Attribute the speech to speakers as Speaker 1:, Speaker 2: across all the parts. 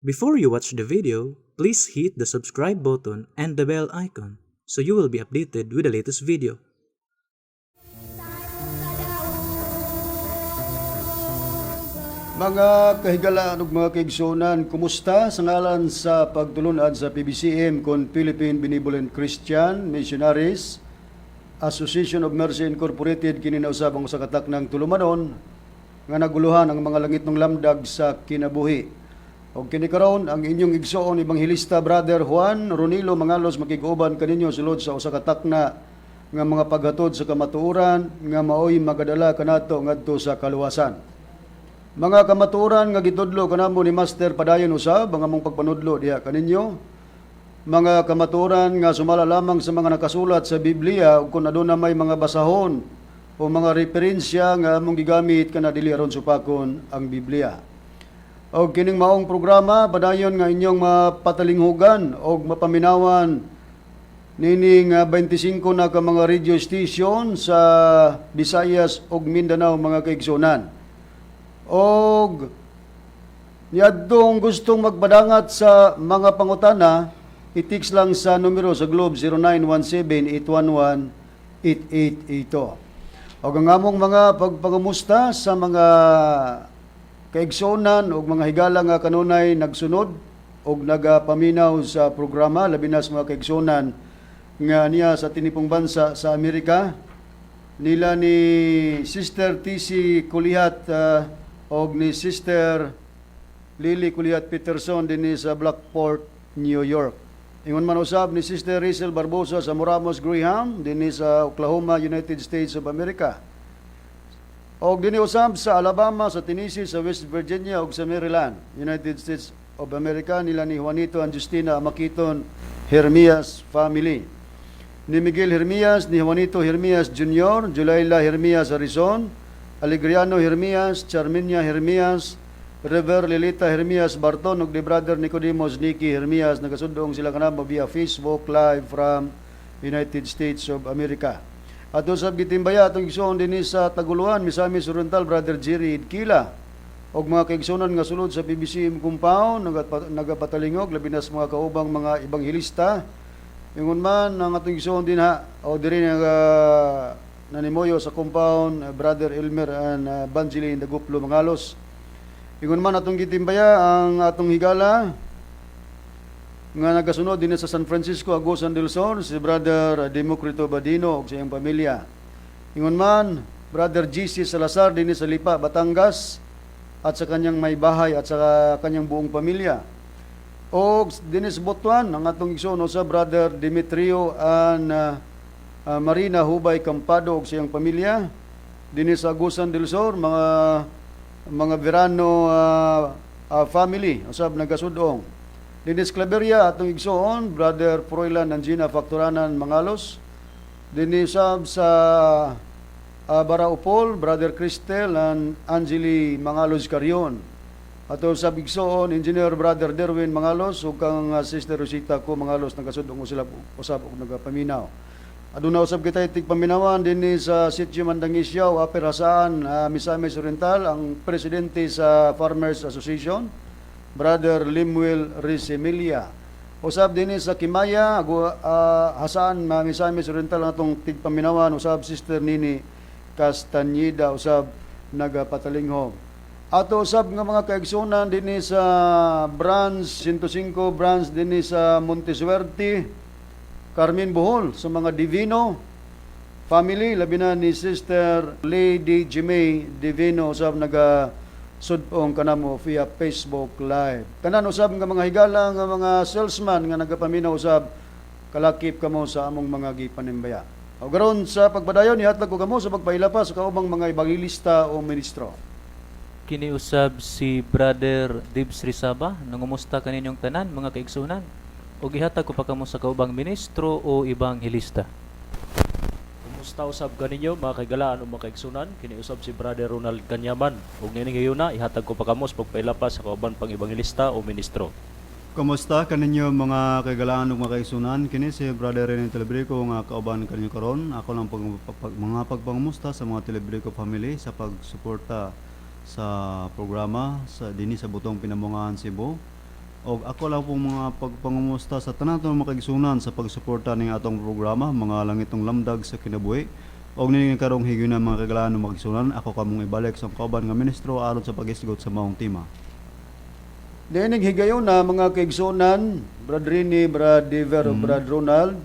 Speaker 1: Before you watch the video, please hit the subscribe button and the bell icon so you will be updated with the latest video.
Speaker 2: Mga kahigalaan ug mga kaigsuonan, kumusta? Sa ngalan sa pagtulun-an sa PBCM kon Philippine Benevolent Christian Missionaries Association of Mercy Incorporated, kini na usab ang usa ka taknang tulumanon nga naguluhan ang mga langitnong lamdag sa kinabuhi. Og kini karon ang inyong igsoon, Ebanghelista Brother Juan Ronilo Mangalos, makig-uban kaninyo sulod sa usa ka takna nga mga paghatod sa kamatuoran nga maoy magadala kanato ngadto sa kaluwasan. Mga kamatuoran nga gitudlo kanamo ni Master, padayon usab ang among pagpanudlo diha kaninyo. Mga kamatuoran nga sumala lamang sa mga nakasulat sa Biblia, ug kung aduna may mga basahon o mga referensya nga among gigamit kana dili aron supakon ang Biblia. Og kining maong programa padayon nga inyong mapatalinghugan og mapaminawan nining 25 na ka mga radio station sa Visayas ug Mindanao, mga kaigsunan. Og niadtong gustong magpadangat sa mga pangutana, i-text lang sa numero sa Globe 0917-811-8882. Og ang among mga pagpangamusta sa mga kaigsuonan ug mga higala nga kanunay nagsunod og nagapaminaw sa programa, labi na sa mga kaigsuonan nga niya sa tinipong bansa sa Amerika, nila ni Sister TC Kulihat og ni Sister Lily Kulihat Peterson dinhi sa Blackport, New York. Ingon man usab ni Sister Rizel Barbosa sa Moramos Graham dinhi sa Oklahoma, United States of America. Og dinhi usab sa Alabama, sa Tennessee, sa West Virginia ug sa Maryland, United States of America, nila ni Juanito and Justina Makiton Hermias family. Ni Miguel Hermias, ni Juanito Hermias Jr., Julayla Hermias Arizon, Alegriano Hermias, Charminia Hermias, Rever Lilita Hermias Barton ug ni Brother Nicodemus Nicky Hermias, nagasudong sila kanamo via Facebook Live from United States of America. Ato sab gitimbaya atong igsoon dinhi sa Taguluan, Misamis Oriental, Brother Jerry Idkila og mga kaigsuonan nga sulod sa PBCM compound nagapatalingog, labi na sa mga kaubang mga ebanghelista. Ingon man ang atong igsoon dinha o diri naga nanimoyo sa compound, Brother Elmer and Banjeline Daguplo Mangalos. Ingon man atong gitimbaya ang atong higala nga nagasunod din sa San Francisco, Agusan del Sur, si Brother Democrito Badino ug sa iyang pamilya. Ingon man Brother GC Salazar din sa Lipa, Batangas at sa kanyang may bahay at sa kanyang buong pamilya. O dinhi sa Butuan ang atong igsoon sa Brother Demetrio and Marina Hubay Campado ug sa iyang pamilya. Dinhi sa Agusan del Sur, mga Verano family usab nagasudong. Dinhi sa Claveria, atong igsoon Brother Froilan and Gina Factoranan Mangalos. Dinhi usab sa Baraupol, Brother Cristel and Angeli Mangalos Carion. Ato sa igsoon Engineer Brother Derwin Mangalos ug kang Sister Rosita ko Mangalos, nagasudong sila usab og nagapaminaw. Aduna usab kita tigpaminawan dinhi sa Sitio Mandangisyaw, Upper Jasaan, Misamis Oriental, ang presidente sa Farmers Association, Brother Limuel Risemilia. Usab dinhi sa Kimaya, Jasaan, Misamis Oriental, ang atong tigpaminawan usab Sister Nini Castañeda usab nagapatalinghob. Ato usab nga mga kaigsunan dinhi sa branch 105 branch dinhi sa Montesuerte, Carmen, Bohol, sa mga Divino family, labi na ni Sister Lady Jimmy Divino usab naga sudong kanamo via Facebook Live. Kanan usab nga mga higala nga mga salesman nga nagapaminaw usab, kalakip kamo sa among mga gipanimbaya. O karon sa pagpadayon, ihatag ko kamo sa pagpaila pa sa kaubang mga ebanghelista o ministro.
Speaker 3: Kini usab si Brother Dibs Rizaba, nangumusta kaninyong tanan, mga kaigsunan, ug ihatag ko pa kamo sa kaubang ministro o ebanghelista.
Speaker 4: Kumusta usab kaninyo, mga kaigalaan ug mga kaigsunan? Kini usab si Brother Ronald Kanyaman ug niining higayuna ihatag ko pa kamo sa pagpaila pa sa kauban pang ebanghelista o ministro.
Speaker 5: Kumusta kaninyo, mga kaigalaan ug mga kaigsunan? Kini si Brother Rene Telebrico nga kauban kaninyo karon. Ako lang mga pagpangamusta sa mga Telebrico family sa pagsuporta sa programa sa dinhi sa Butong Pinamungahan, Cebu. Og ako lang pong mga pagpangumusta sa tanan atong mga kaigsunan sa pagsuporta ning atong programa, Mga Langitong Lamdag sa Kinabuhi. Og nining karong higayuna, mga kagalaan ug mga kaigsunan, ako kamong ibalik sa kauban nga ministro aron sa paghisgot sa maong tema.
Speaker 2: Niining higayuna, mga kaigsunan, Brad Rini, Brad Dever, mm, Brad Ronald,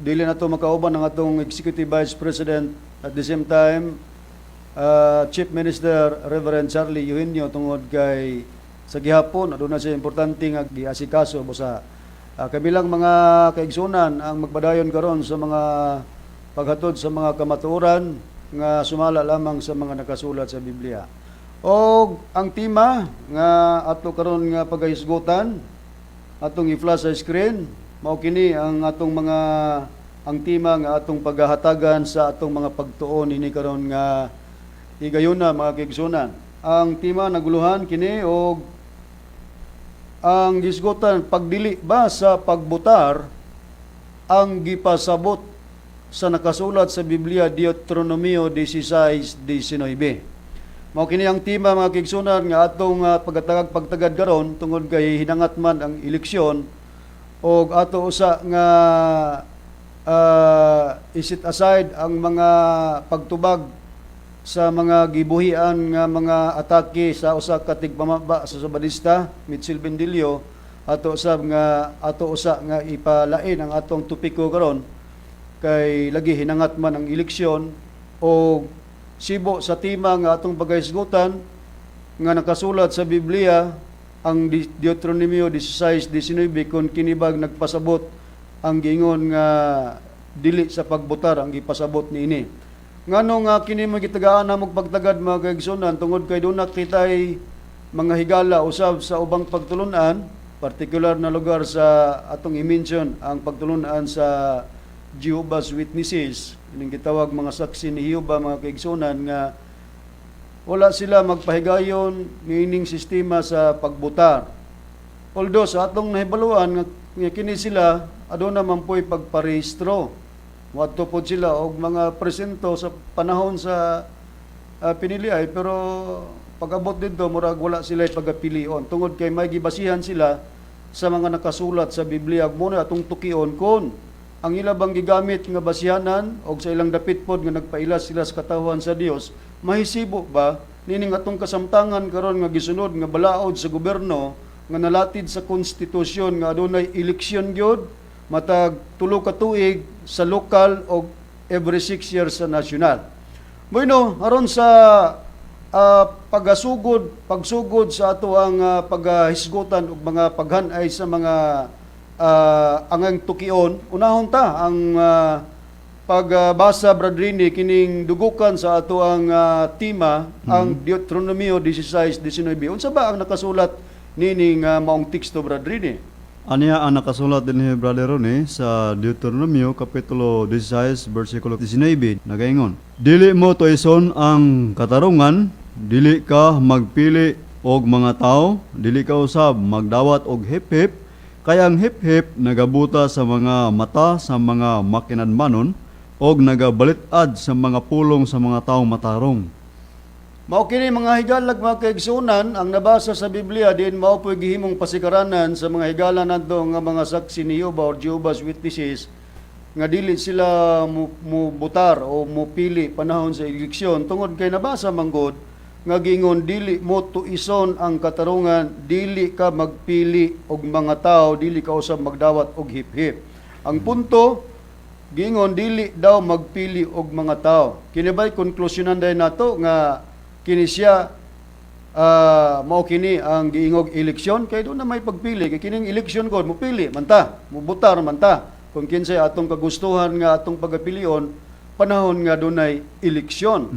Speaker 2: dili na to makauban ang atong Executive Vice President, at the same time Chief Minister Reverend Charlie Eugenio, tungod kay sa gihapon aduna siya importante nga giasikaso. Busa kabilang mga kaigsunan ang magpadayon karon sa mga paghatod sa mga kamatuoran nga sumala lamang sa mga nakasulat sa Biblia. Og ang tema nga ato karon nga pagahisgutan, atong i-flash sa screen, mao kini ang atong mga ang tema nga atong paghahatagan sa atong mga pagtuon ini karon nga higayuna, mga kaigsunan. Ang tema naguluhan kini og ang gisgutan, pagdili ba sa pagbutar ang gipasabot sa nakasulat sa Biblia, Deuteronomio 16:19. Mao kini ang tema, mga kaigsunan, nga atong paghatagag pagtagad karon tungod kay hinangat man ang eleksyon og ato usa nga i-set aside ang mga pagtubag sa mga gibuhian nga mga atake sa usa ka tigpamaba sa Sabadista, Mitchell Bendilio. Ato usab nga ato usa nga ipalain ang atong topiko karon kay lagi hinangat man ang eleksyon o sibo sa tema nga atong pagahisgutan nga nakasulat sa Biblia, ang Deuteronomio 16:19, kung kini bag nagpasabot ang giingon nga dili sa pagbutar ang gipasabot niini. Ngano nga kini magitagaan na pagtagad, mga kaigsunan? Tungod kay duna kitay mga higala usab sa ubang pagtulunan, partikular na lugar sa atong i-mention ang pagtulunan sa Jehovah's Witnesses, ining gitawag mga Saksi ni Jehova, mga kaigsunan, nga wala sila magpahigayon niining sistema sa pagbutar. Although sa atong nahibaluan nga kini sila aduna man po'y pagparehistro. Moadto pod sila og mga presento sa panahon sa pinili ay, pero pag-abot didto murag wala sila pagapilion tungod kay may gibasihan sila sa mga nakasulat sa Biblia. Mo na atong tukion kon ang ila bang gigamit nga basihanan og sa ilang dapit pod nga nagpaila sila sa katawhan sa Dios, mahisibo ba nining atong kasamtangan karon nga gisunod nga balaod sa gobyerno nga nalatid sa konstitusyon nga adunay eleksyon gyud matag 3 ka tuig sa lokal o every 6 years sa national. Bueno, aron sa pagasugod, pagsugod sa ato ang paghisgutan ug mga paghanay sa mga angang tukion, unahon ta ang pagbasa, Brad Rini, kining dugukan sa ato ang tema, ang Deuteronomio 16:19. Unsa ba ang nakasulat nining maong teksto, Brad Rini?
Speaker 5: Aniya ang nakasulat din ni Brother Ronnie sa Deuteronomio Kapitulo 16 versikulo 19, nagaingon: "Dili mo tuison ang katarungan, dili ka magpili og mga tao, dili ka usab magdawat og hip-hip, kay ang hip-hip nagabuta sa mga mata sa mga makinadmanon og nagabalit-ad sa mga pulong sa mga taong matarong."
Speaker 2: Mao kini, mga higalag, mga kaigsunan, ang nabasa sa Biblia din mao po'y gihimong pasikaranan sa mga higala nato nga mga Saksi ni Jehovah or Jehovah's Witnesses nga dili sila mubutar o mupili panahon sa eleksyon tungod kay nabasa manggod nga giingon dili mo tuison ang katarungan, dili ka magpili og mga tao, dili ka usab magdawat og hip-hip. Ang punto, giingon dili daw magpili og mga tao. Kini ba'y konklusyonan dahil nato nga kini siya mao kini ang giingog eleksyon kay doon na may pagpili, kay kining eleksyon ko mupili man ta, mubutar man ta kung kinsay atong kagustuhan nga atong pagapilion panahon nga dunay eleksyon.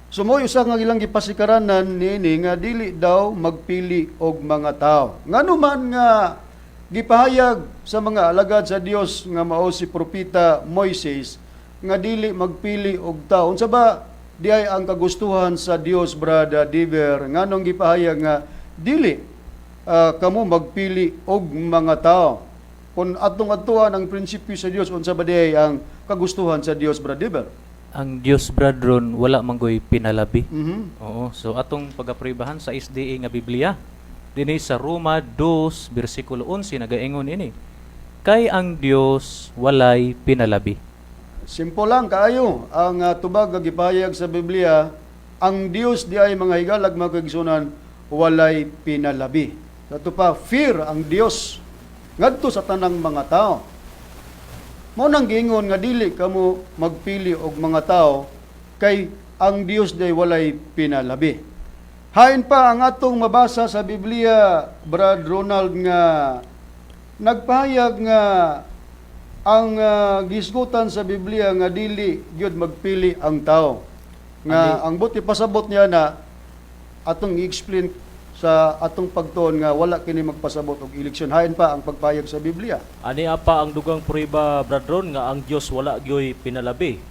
Speaker 2: So mo usa nga ilang gipasikaranan niini nga dili daw magpili og mga tao. Ngano man nga gipahayag sa mga alagad sa Dios nga mao si propeta Moises nga dili magpili og tao? Unsa ba di ay ang kagustuhan sa Dios, Brother Diver? Nganong gipahayag nga dili kamo magpili og mga tao? Kung atong atuan ang prinsipyo sa Dios, unsa ba di ay ang kagustuhan sa Dios, Brother Diver?
Speaker 3: Ang Dios, Brad Ron, wala manggoy pinalabi.
Speaker 2: Mhm.
Speaker 3: Oo, so atong pagapribahan sa SDA nga Biblia. Dinhi sa Roma 2 bersikulo 11 nagaingon ini. Kay ang Dios walay pinalabi.
Speaker 2: Simple lang kaayo ang tubag nga gipahayag sa Biblia, ang Dios di ay, mga higalag, mga kaigsunan, walay pinalabi. Ato pa, fair ang Dios ngadto sa tanang mga tao. Mao nang giingon nga dili kamo magpili og mga tao kay ang Dios di ay walay pinalabi. Hain pa ang atong mabasa sa Biblia, Brad Ronald, nga nagpahayag nga ang gisgutan sa Biblia nga dili gyud magpili ang tao. Nga ang buot ipasabot niya na atong i-explain sa atong pagtuon nga wala kini magpasabot og eleksyon. Hain pa ang pagpahayag sa Biblia.
Speaker 4: Ani pa ang dugang prueba, Brad Ron, nga ang Dios wala gyoy pinalabi.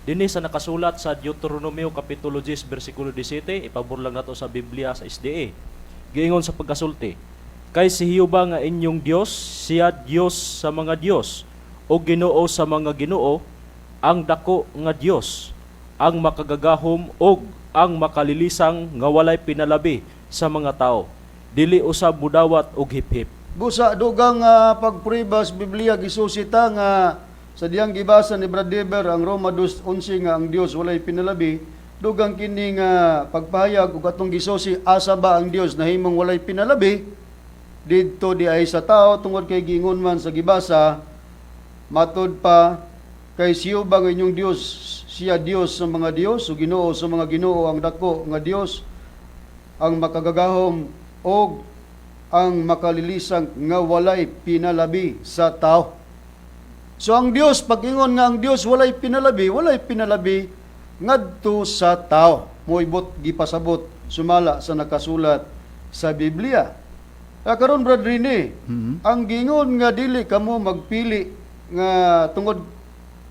Speaker 4: Dinhi sa nakasulat sa Deuteronomio kapitulo 10 bersikulo 17, ipabor lang nato sa Biblia sa SDA. Giingon sa pagkasulti, "Kay si Jehova nga inyong Dios, siya Dios sa mga dios o Ginoo sa mga ginoo, ang dako nga Dios, ang makagagahom og ang makalilisang nga walay pinalabi sa mga tao. Dili usab mudawat og hiphip."
Speaker 2: Busa dugang pagprueba sa Biblia, gisusita nga sa diyang gibasa ni Brad Dever ang Roma 2:11 nga ang Dios walay pinalabi, dugang kini nga pagpahayag ug atong gisusi, asa ba ang Dios nahimong walay pinalabi didto di ay sa tao, tungod kay giingon man sa gibasa, matud pa, "Kay siyo bang inyong Dios, siya Dios sa mga dios ug Ginoo sa mga ginoo, ang dako nga Dios, ang makagagahom og ang makalilisang nga walay pinalabi sa tao." So ang Dios, pag-ingon nga ang Dios walay pinalabi, walay pinalabi ngadto sa tao. Mo'y buot gipasabot sumala sa nakasulat sa Biblia. Karon, Brad Rene, ang giingon nga dili kamo magpili nga tungod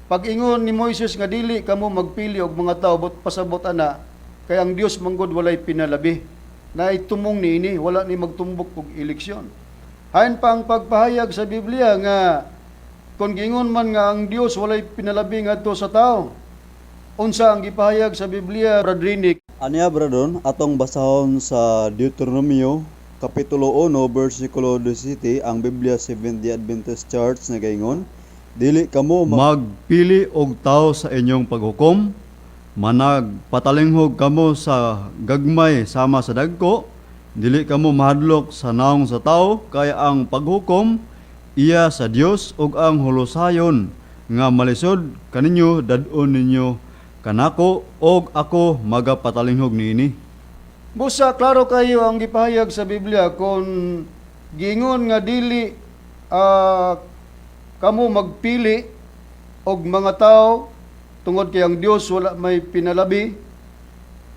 Speaker 2: pag-ingon ni Moises nga dili kamo magpili og mga tao, but pasabot ana kay ang Dios manggod walay pinalabi. Na itumong niini, wala ni magtumbok og eleksyon. Hain pa ang pagpahayag sa Biblia nga kung giingon man nga ang Dios walay pinalabi ngadto sa tao. Unsa ang gipahayag sa Biblia, Brad Rene?
Speaker 5: Aniya, Brad Ron, atong basahon sa Deuteronomio Kapitulo 1 versikulo 17, ang Biblia Seventh-day Adventist Church nagaingon, "Dili kamo magpili og tao sa inyong paghukom, managpatalinghog kamo sa gagmay sama sa dagko, dili kamo mahadlok sa naong sa tao, kay ang paghukom iya sa Dios ug ang hulusayon nga malisod kaninyo dad-on ninyo kanako og ako magapatalinghog niini."
Speaker 2: Busa klaro kayo ang gipahayag sa Biblia kung giingon nga dili kamo magpili og mga tao tungod kay ang Dios wala may pinalabi,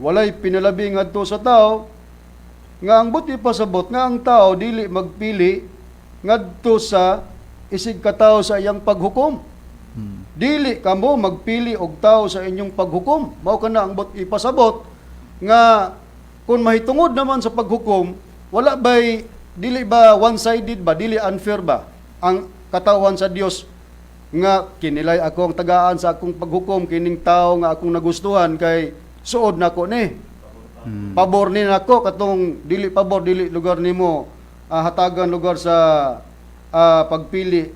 Speaker 2: walay pinalabi ngadto sa tao, nga ang buot ipasabot nga ang tao dili magpili ngadto sa isig ka tao sa iyang paghukom. Dili kamo magpili og tao sa inyong paghukom. Mao kana ang buot ipasabot nga kung mahitungod naman sa paghukom, wala bay dili ba one-sided ba, dili unfair ba ang katawhan sa Dios nga kinilay ako ang tagaan sa akong paghukom kining tao nga akong nagustuhan kay suod nako ni. Pabor ni nako, katong dili pabor, dili lugar nimo hatagan lugar sa pagpili,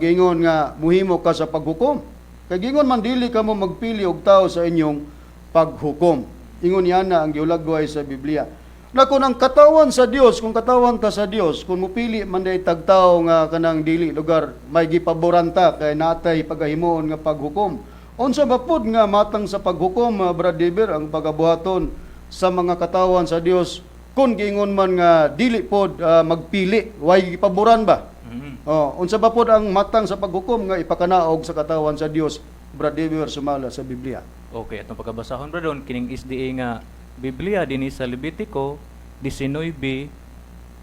Speaker 2: giingon nga muhimo ka sa paghukom. Kay giingon man dili kamo magpili og tao sa inyong paghukom. Ingon niya na ang gihulagway sa Biblia. Na kung ang katawan sa Dios, kung katawan ta sa Dios, kung mupili man day tagtao nga kanang dili lugar may gipaboran ta kay natay pagahimuon nga paghukom. Unsa ba pod nga matang sa paghukom, Brad Dever, ang pagabuhaton sa mga katawan sa Dios kung giingon man nga dili pod magpili, way gipaboran ba? Oh, unsa ba pod ang matang sa paghukom nga ipakanaog sa katawan sa Dios, Brad Dever, sumala sa Biblia?
Speaker 3: Okay, atong pagkabasahon, Brad Ron, kining SDA nga Biblia dinhi sa Levitico 19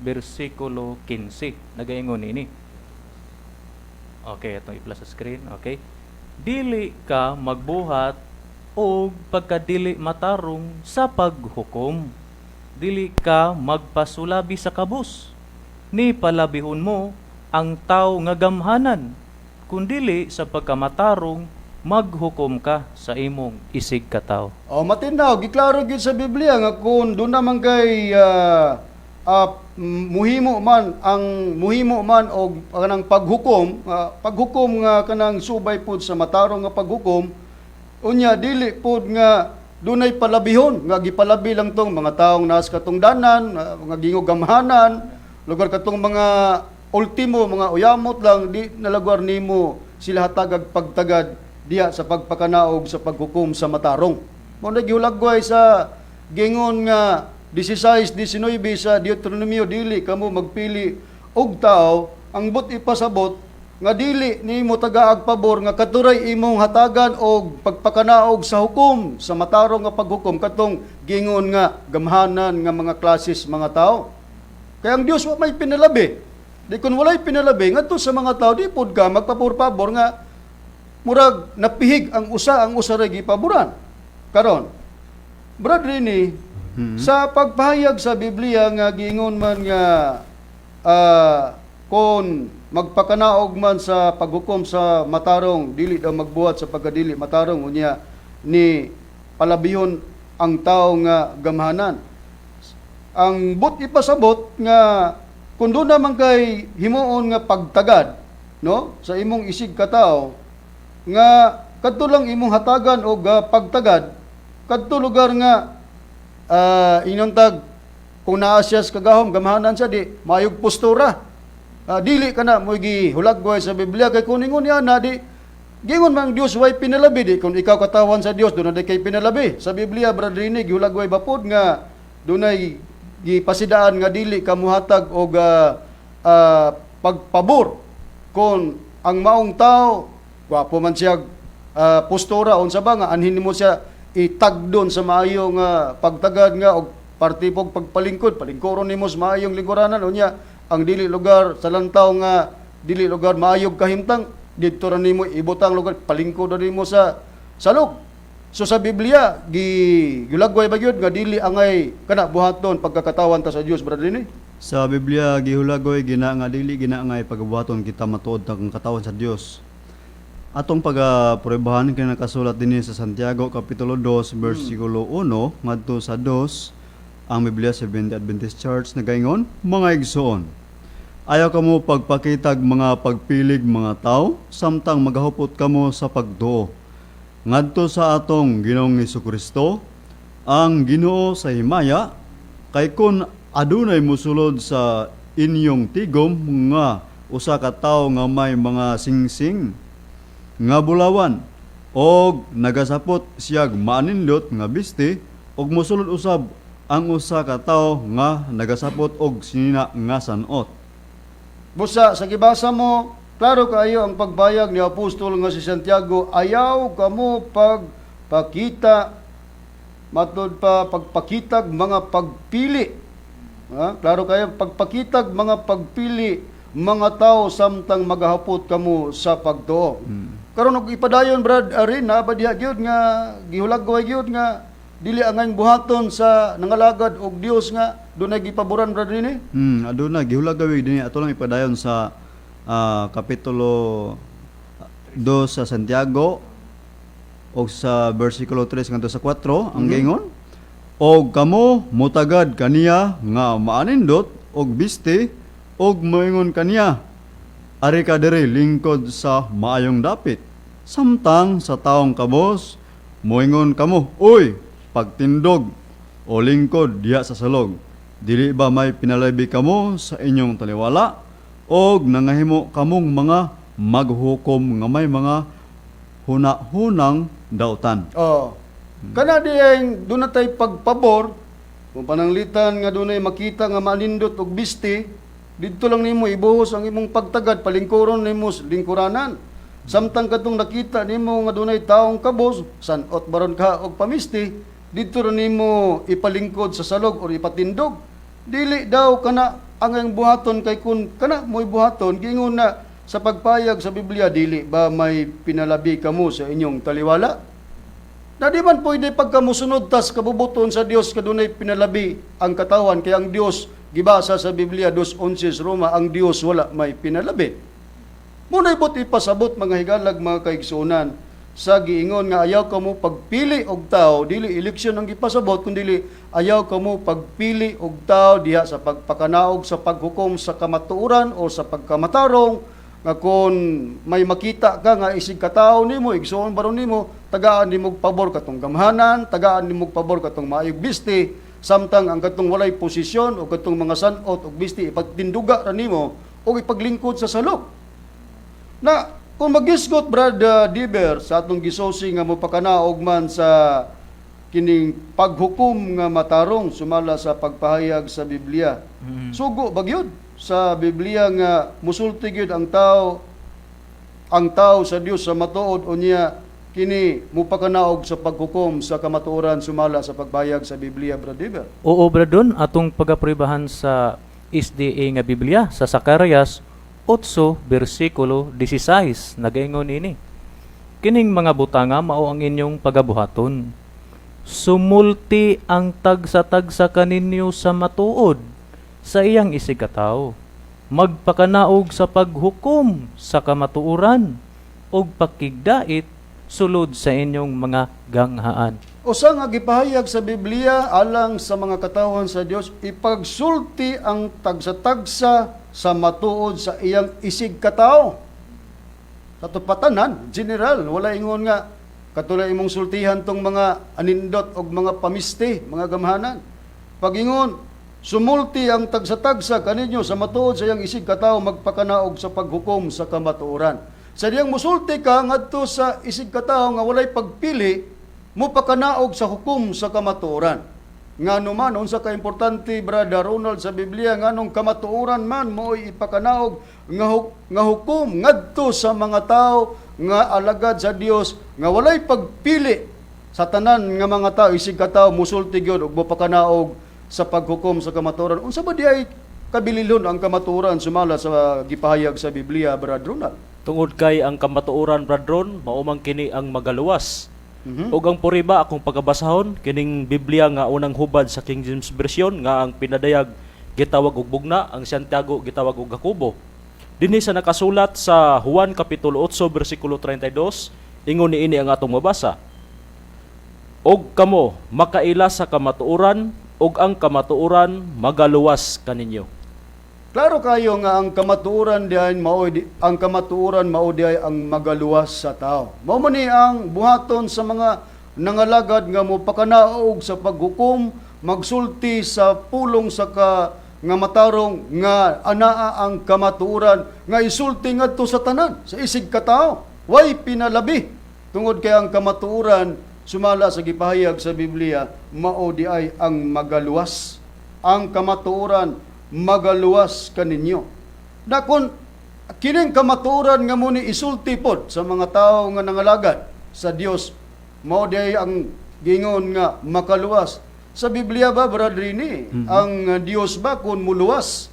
Speaker 3: bersikulo 15 nagaingon ini. Okay, atong i-plus sa screen. Okay. Dili ka magbuhat og pagkadili matarong sa paghukom. Dili ka magpasulabi sa kabus. Ni palabihon mo ang tao nga gamhanan. Kundili sa pagkamatarong maghukom ka sa imong isig katawo.
Speaker 2: Oh, matinaw, giklaro gyud sa Biblia nga kung doon naman kay muhimo man og kanang paghukom, paghukom nga kanang subay pud sa matarong nga paghukom. Unya dili pud nga dunay palabihon nga gipalabi lang tong mga taong naas katungdanan, mga gingog gamhanan, lugar katong mga ultimo mga uyamot lang, di nalagwar nimo sila hatagag pagtagad diha sa pagpakanaog sa paghukom sa matarong. Mao na gihulagway sa gingon nga 16:19 sa Deuteronomio, dili kamo magpili og tao. Ang but ipasabot nga dili nimo tagaag pabor nga katuray imong hatagan og pagpakanaog sa hukom sa matarong nga paghukom katong gingon nga gamhanan nga mga klases mga tao. Kaya ang Dios wa may pinalabi. Di kun walay pinalabi ngadto sa mga tao, di pod ka magpabor-pabor nga murag napihig ang usa ra gipaboran. Karon, Brad Rini, sa pagpahayag sa Biblia nga giingon man nga kon magpakanaog man sa paghukom sa matarong, dili daw magbuhat sa pagkadili matarong, unya ni palabihon ang tao nga gamhanan. Ang but ipasabot nga kung doon naman kay himuon nga pagtagad, no, sa imong isig katao nga kadto lang imong hatagan og pagtagad kadto lugar nga inyong kung naa siya sa kagahom, gamhanan siya, di maayog postura. Dili ka na mo gihulagway sa Biblia kay kung ingon niya na di gingon man ang Dios way pinalabi, di kung ikaw katawan sa Dios, doon na di kay pinalabi sa Biblia. Brad Rini, gihulagway ba pod nga dunay gipasidaan nga dili ka muhatag og pagpabor kung ang maong tao gwapo man siya postura, unsa ba nga anhin nimo siya itagdon sa maayo nga pagtagad nga og parte pog pagpalingkod, palingkoron nimo sa maayong lingkuranan, unya ang dili lugar sa lantaw nga dili lugar maayog kahimtang, didto ra nimo ibutang lugar palingkod ra nimo sa salog? So sa Biblia, gi gilagway ba gyud nga dili angay kana buhaton pagkakatawan ta sa Dios, Brother Rini?
Speaker 5: Sa Biblia gihulagoy gina nga dili gina nga pagbuhaton kita matuod ang katawan sa Dios. Atong pagapruebahan kay nakasulat dinhi sa Santiago kapitulo 2 bersikulo 1 ngadto sa 2. Ang Biblia Seventh Adventist Church nagaingon, "Mga igsoon, ayaw kamo pagpakitag mga pagpilig mga tao samtang magahupot kamo sa pagtuo ngadto sa atong Ginoong Kristo, ang Ginoo sa himaya. Kay kun adunay musulod sa inyong tigom nga usa ka tawo nga may mga singsing nga bulawan og nagasapot siyag maanindot nga bisti, og mosulod usab ang usa ka tawo nga nagasapot og sinina nga sanot."
Speaker 2: Busa sa gibasa mo, klaro kaayo ang pagbayag ni apostol nga si Santiago, ayaw kamo pagpakita, matud pa pagpakitag mga pagpili. Ha? Klaro kayo, pagpakitag mga pagpili mga tao samtang magahapot kamo sa pagtuo. Karon og ipadayon, Brad Arin, na ba diha gyud nga gihulagway gyud nga dili angay buhaton sa nangalagad og Dios nga dunay gipaboran, Brad Rini?
Speaker 5: Aduna gihulagaway dinhi. Ato lang ipadayon sa kapitulo 2 sa Santiago og sa bersikulo 3 ngadto sa 4. Ang giingon, "Og kamo mutagad kaniya nga maanindot og bisti og moingon kaniya, 'Ari ka diri lingkod sa maayong dapit.' Samtang sa taong kabos moingon kamo, 'Uy, pagtindog o lingkod diha sa salog.' Dili ba may pinalabi kamo sa inyong taliwala og nangahimo kamong mga maghukom nga may mga huna-hunang dautan?"
Speaker 2: Oh. Kana diyang doon na tay pagpabor, kung pananglitan nga dunay makita nga manindot og bisti, didto lang nimo ibuhos ang imong pagtagad, palingkuron nimo sa lingkuranan. Samtang kadtong nakita nimo nga dunay taong kabos, sanot baron ka og pamisti, didto ra nimo ipalingkod sa salog or ipatindog. Dili daw kana ang iyang buhaton, kay kun kana mo'y buhaton, giingon na sa pagpayag sa Biblia, dili ba may pinalabi kamo sa inyong taliwala? Na di man pwede pagka musunod tas kabubuton sa Dios kadunay pinalabi ang katawan, kaya ang Dios gibasa sa Biblia 2:11 Roma, ang Dios wala may pinalabi. Muna'y but ipasabot, mga higalag, mga kaigsunan, sa Sa giingon nga ayaw kamo pagpili og tao, dili eleksyon ang gipasabot, kundi ayaw kamo pagpili og tao diha sa pagpakanaog sa paghukom sa kamatuoran o sa pagkamatarong, nga kung may makita ka nga isig katao nimo, igsuon baron nimo, tagaan nimo og pabor katong gamhanan, tagaan nimo og pabor katong maayog bisti, samtang ang katong walay posisyon o katong mga sanot og bisti ipagtinduga ra nimo o ipaglingkod sa salok. Na kung magisgot, Brad Diber, sa atong gisosi nga mopakanaog man sa kining paghukom nga matarong sumala sa pagpahayag sa Biblia. Sugo ba gyud sa Biblia nga musulti gyud ang tao sa Dios sa matuod, unya kini mupakanaog sa paghukom sa kamatuoran sumala sa pagpahayag sa Biblia, Brad Diber?
Speaker 3: Oo, Brad Ron, atong pagapribahan sa SDA nga Biblia sa Zacarias 8 bersikulo 16, nagaingon ini: "Kining mga butanga mao ang inyong pagabuhaton. Sumulti ang tagsa-tagsa kaninyo sa matuod sa iyang isig katawo. Magpakanaog sa paghukom sa kamatuoran ug pakigdait sulod sa inyong mga ganghaan."
Speaker 2: Usa nga gipahayag sa Biblia alang sa mga katawhan sa Dios, ipagsulti ang tagsa-tagsa sa matuod sa iyang isig katao. Sa tupatanan, general, wala ingon nga katulad imong sultihan tong mga anindot og mga pamisti, mga gamhanan. Pagingon, sumulti ang tagsa-tagsa kaninyo sa matuod sa iyang isig katao, magpakanaog sa paghukom sa kamatuoran. Sa diyang musulti ka ngadto sa isig katao nga walay pagpili, mopakanaog sa hukom sa kamatuoran. Ngano man, unsa ka importante, Brother Ronald, sa Biblia, nganong kamatuoran man mo'y ipakanaog nga hukom ngadto sa mga tao nga alagad sa Dios nga walay pagpili sa tanan nga mga tao, isig katao, musulti gyud ug mopakanaog sa paghukom sa kamatuoran? Unsa ba diay kabililhon ang kamatuoran sumala sa gipahayag sa Biblia, Brother Ronald?
Speaker 4: Tungod kay ang kamatuoran, Brad Ron, mao man kini ang magaluwas. Ug ang puriba akong pagabasahon kining Biblia nga unang hubad sa King James Version nga ang pinadayag gitawag og bugna, ang Santiago gitawag og Jacobo. Dinhi sa nakasulat sa Juan kapitulo 8 bersikulo 32, ingon niini ang atong mabasa: "Og kamo makaila sa kamatuoran ug ang kamatuoran magaluwas kaninyo."
Speaker 2: Klaro kayo nga ang kamatuoran diay mao ang kamatuoran mao diay ang magaluwas sa tao. Mao man ni ang buhaton sa mga nangalagad nga mopakanaog sa paghukom, magsulti sa pulong sa ka nga matarong nga anaa ang kamatuoran nga isulti ngadto sa tanan sa isig katao. Way pinalabi, tungod kay ang kamatuoran sumala sa gipahayag sa Biblia mao di ay ang magaluwas. Ang kamatuoran magaluwas kaninyo. Na kung kining kamatuoran nga mo ni isulti pod sa mga tao nga nangalagad sa Dios, mao di ang gingon nga makaluwas. Sa Biblia ba, Brad Rini, ang Dios ba kung muluwas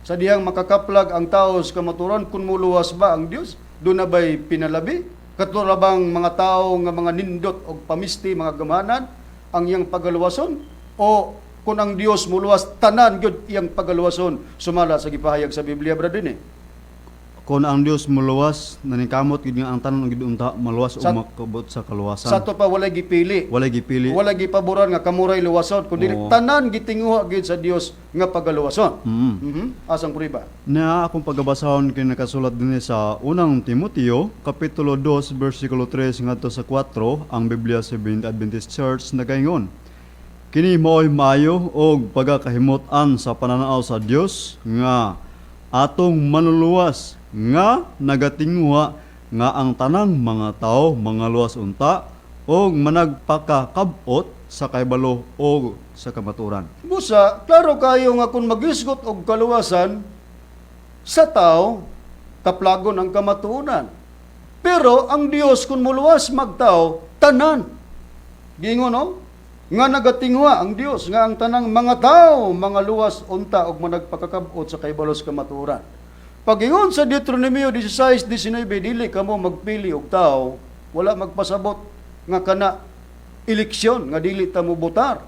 Speaker 2: sa dihang makakaplag ang tao sa kamatuoran, kung muluwas ba ang Dios, duna ba'y pinalabi? Katulad bang mga tao nga mga nindot og pamisti, mga gamanan, ang iyang pagaluwason? O kung ang Dios muluwas, tanan gyud iyang pagaluwason sumala sa gipahayag sa Biblia, Brad Rini?
Speaker 5: Kung ang Dios muluwas, naningkamot gyud nga ang tanan gyud unta maluwas o makabot sa kaluwasan.
Speaker 2: Sa ato pa walay gipili.
Speaker 5: Walay gipili.
Speaker 2: Walay gipaboran nga kamuray luwason, kundi tanan gitinguha gyud sa Dios nga pagaluwason. Asang prueba?
Speaker 5: Na akong pagabasahon kay nakasulat dinhi sa Unang Timoteo kapitulo 2 bersikulo 3 ngadto sa 4, ang Biblia sa Seventh Adventist Church nagaingon: "Kini mao'y maayo og pagakahimut-an sa pananaw sa Dios nga atong manluluwas, nga nagatinguha nga ang tanang mga tao mangaluwas unta og managpakakab-ot sa kahibalo og sa kamatuoran."
Speaker 2: Busa, klaro kayo nga kung magisgot og kaluwasan sa tao, kaplagon ang kamatuoran. Pero ang Dios kung muluwas magtao, tanan. Gingon, no? Nga nagatinguha ang Dios nga ang tanang mga tao mangaluwas unta og managpakakab-ot sa kahibalo sa kamatuoran. Pagingon sa Deuteronomio 16:19, dili kamo magpili og tao, wala magpasabot nga kana eleksyon nga dili ta mo botar.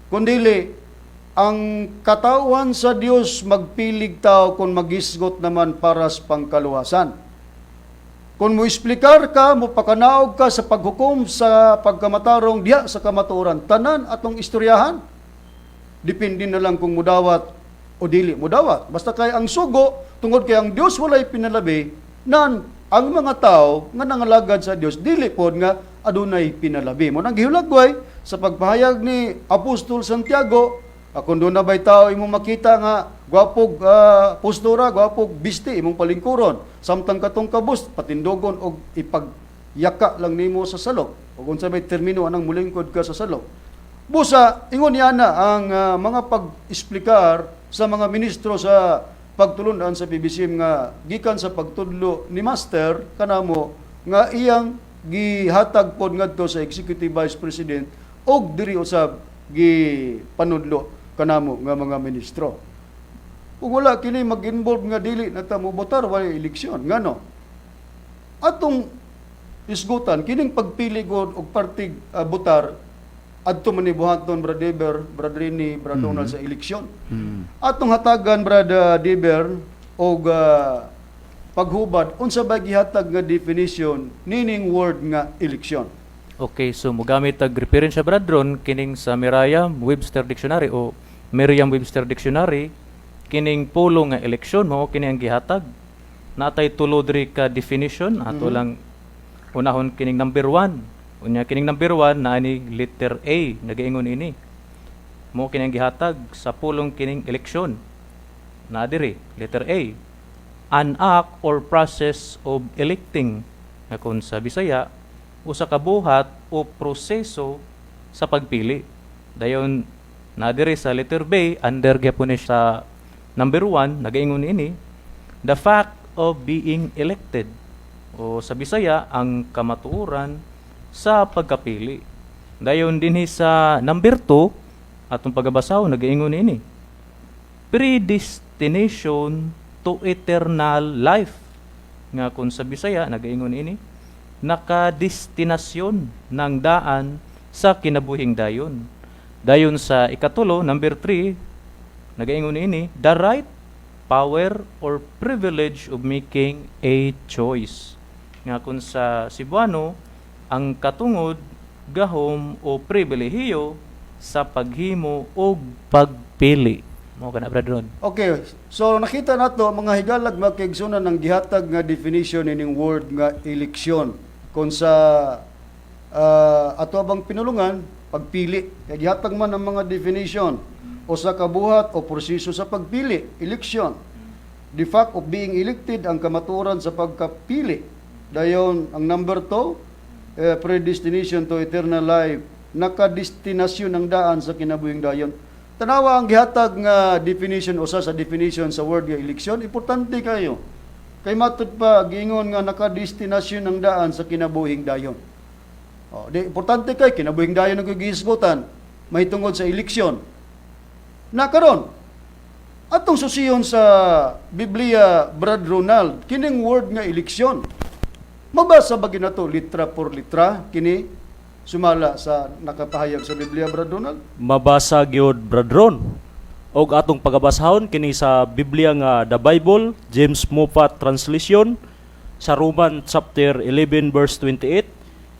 Speaker 2: Kundili ang katawhan sa Dios magpilig tao kung magisgot naman para sa pangkaluwasan. Kung mo explicar ka, mo pakanaog ka sa paghukom sa pagkamatarong diha sa kamatuoran, tanan atong istoryahan. Depende na lang kung mudawat o dili mudawat. Basta kay ang sugo, tungod kay ang Dios walay pinalabi, nan ang mga tao nga nangalagad sa Dios dili pod nga adunay pinalabi. Mao nang gihulagway sa pagpahayag ni Apostol Santiago, kung duna bay tao imong makita nga gwapog postura, gwapog bisti imong palingkuron, samtang katong kabus patindugon og ipagyaka lang nimo sa salok. O unsa may termino anang mulingkod ka sa salok. Busa, ingon niya na ang mga pag-explicar sa mga ministro sa pagtulunan sa PBCM nga gikan sa pagtudlo ni Master kanamo nga iyang gihatag pod ngadto sa Executive Vice President og diri usab gipanudlo kanamo nga mga ministro. Kung wala kini mag-involve nga dili na ta mobotar, wala eleksyon. Ngano? Atong isgutan kining pagpili gud og partig botar adto man ni buhaton, Brad Deber, Brad Rini, Brad Donald, sa eleksyon. Atong hatagan, Brad Deber, og paghubad unsa ba gihatag nga definition nining word nga eleksyon.
Speaker 3: Okay, so mogamit tag reference Brad Ron kining sa Merriam-Webster Dictionary o Merriam-Webster Dictionary, kining pulong nga eleksyon mao kini ang gihatag. Natay tulo diri ka definition, ato lang unahon kining number 1. Unya kining number 1 naa ni letter A, nagaingon ini. Mao kini ang gihatag sa pulong kining eleksyon. Na diri, letter A. An act or process of electing, nga kung sa Bisaya, usa ka buhat o proseso sa pagpili. Dayon na diri sa letter B, under gyapon ni sa number 1, nagaingon ini, the fact of being elected o sa Bisaya, ang kamatuoran sa pagkapili. Dayon dinhi sa number 2, atong pagabasaw, nagaingon ini, predestination to eternal life, nga kung sa Bisaya, nagaingon ini, nakadestinasyon ng daan sa kinabuhing dayon. Dayon sa ikatulo, number 3, nagaingon ini, the right, power or privilege of making a choice, nga kung sa Cebuano, ang katungod, gahom o pribilehiyo sa paghimo og pagpili. Mao kana, Brad Ron.
Speaker 2: Okay, so nakita nato, mga higalag, mga kaigsunan, ang gihatag nga definition ining word nga eleksyon. Kung sa ato bang pinulungan, pagpili. Kay gihatag man ang mga definition o sa kabuhat o proseso sa pagpili, eleksyon. The fact of being elected, ang kamaturan sa pagkapili. Dayon ang number 2, predestination to eternal life, nakadestinasyon ng daan sa kinabuhing dayon. Tanawa ang gihatag nga definition, usa sa definition sa word nga eleksyon, importante kayo. Kay matud pa giingon nga nakadestinasyon ng daan sa kinabuhing dayon. Oh, di importante kay kinabuhing dayon ang gihisgutan mahitungod sa eleksyon. Na karon, atong susiyon sa Biblia, Brad Ronald, kining word nga eleksyon. Mabasa ba ginato litra por litra kini sumala sa nakapahayag sa Biblia, Brad Ronald?
Speaker 4: Mabasa gyud, Brad Ron. Og atong pagabasahon kini sa Biblia nga The Bible, James Moffatt Translation, sa Roman chapter 11 verse 28,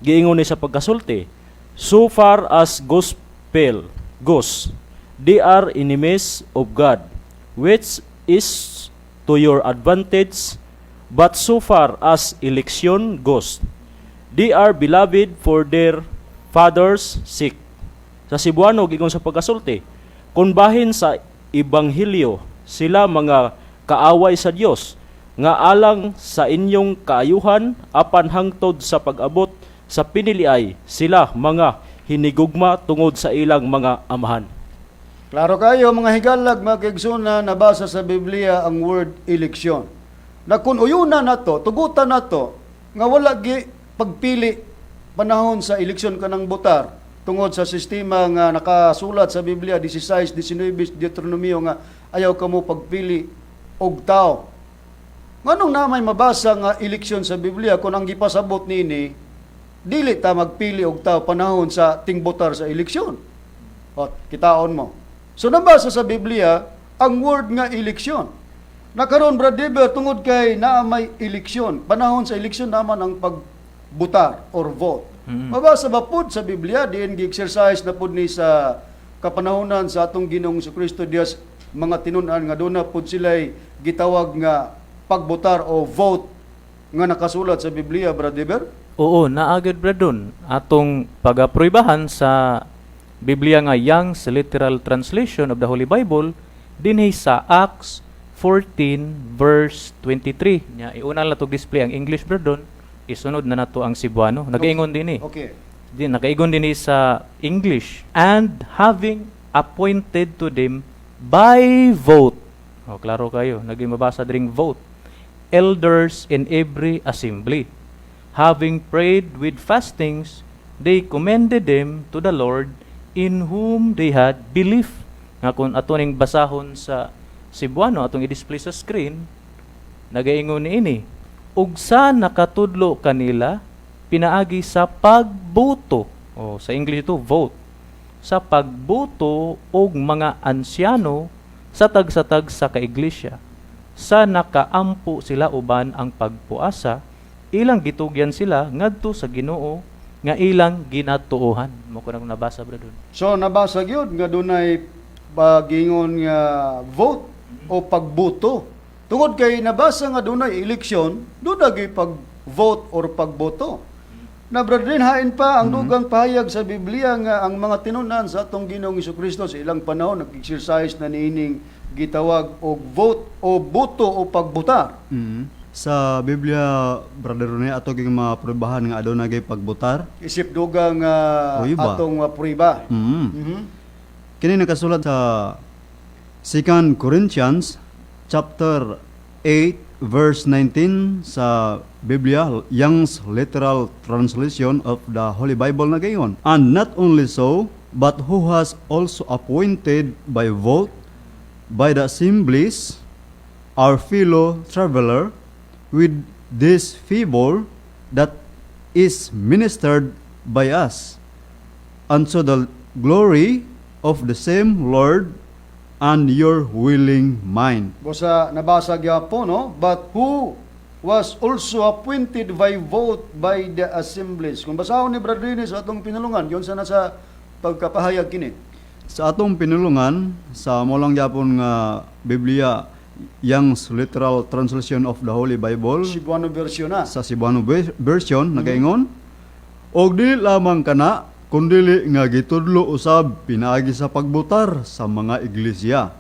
Speaker 4: giingon ni sa pagkasulti, "So far as gospel goes, they are enemies of God, which is to your advantage, but so far as election goes, they are beloved for their father's sake." Sa Cebuano, giingon sa pagkasulti, "Kung bahin sa ebanghelyo, sila mga kaaway sa Dios, nga alang sa inyong kaayuhan, apan hangtod sa pag-abot sa piniliay, sila mga hinigugma tungod sa ilang mga amahan."
Speaker 2: Klaro kayo, mga higalag, mga kaigsunan, nabasa sa Biblia ang word eleksyon. Na kung uyuna nato, tugutan nato, nga wala gi pagpili panahon sa eleksyon kanang botar, tungod sa sistema nga nakasulat sa Biblia 16, 19, Deuteronomio nga ayaw kamo pagpili og tao. Nganong na may mabasa nga eleksyon sa Biblia kung ang gipasabot niini dili ta magpili og tao panahon sa tingbotar sa eleksyon? O, kitaon mo. So nabasa sa Biblia ang word nga eleksyon. Nakaron, Brad Dever, tungod kay naa may eleksyon. Panahon sa eleksyon naman ang pagbutar or vote. Mabasa ba pud sa Biblia diin gi-exercise na pud ni sa kapanahonan sa atong Ginoong Kristo Dios mga tinun-an nga duna pud sila'y gitawag nga pagbutar o vote nga nakasulat sa Biblia, Brad Dever?
Speaker 3: Oo, naa gyud, Brad Ron. Atong pagapruibahan sa Biblia nga Young's Literal Translation of the Holy Bible dinhi sa Acts 14 verse 23. Nya iuna lang natog display ang English, Brad Ron, isunod na nato ang Cebuano. Nagaingon dinhi. Di nakaigon dinhi sa English, "And having appointed to them by vote." Oh, klaro kayo, naging mabasa dring vote. "Elders in every assembly. Having prayed with fastings, they commended them to the Lord in whom they had belief." Nga kung ato ning basahon sa Cebuano, atong i-display sa screen, nagaingon niini, "Ug sa nakatudlo kanila pinaagi sa pagboto." O sa English ito, vote. "Sa pagboto og mga ansyano sa tag-sa-tag sa kaiglesia. Sa nakaampo sila uban ang pagpuasa, ilang gitugyan sila ngadto sa Ginoo nga ilang ginatuohan." Mao ko nang nabasa, Brad Ron.
Speaker 2: So nabasa gyud nga dunay pagingon nga vote o pagboto. Tungod kay nabasa nga dunay eleksyon, duna gyud pag-vote or pagboto. Na brethren, hain pa ang dugang pahayag sa Biblia nga ang mga tinunan sa atong Ginoong Kristo sa ilang panahon nag-exercise na niining gitawag og vote o boto o pagbutar.
Speaker 5: Sa Biblia, Brother Rene, ato ging maprubahan nga aduna gyud pagbutar.
Speaker 2: Isip dugang
Speaker 5: Pruiba.
Speaker 2: Atong pruiba.
Speaker 5: Kini nakasulat sa 2 Corinthians chapter 8 verse 19 sa Biblia, Young's Literal Translation of the Holy Bible, na gayon, "And not only so, but who has also appointed by vote by the assemblies our fellow traveler with this favor that is ministered by us unto the glory of the same Lord and your willing mind."
Speaker 2: Busa nabasa gyapon, no? "But who was also appointed by vote by the assemblies." Kung basahon ni Brad Rene sa atong pinulungan, yun sa nasa pagkapahayag kini.
Speaker 5: Sa atong pinulungan, sa mao lang gyapon nga Biblia, Young's Literal Translation of the Holy Bible,
Speaker 2: Cebuano version na.
Speaker 5: Sa Cebuano version, nagaingon, "Og dili lamang kana, kundili nga gitudlo usab pinaagi sa pagbutar sa mga iglesia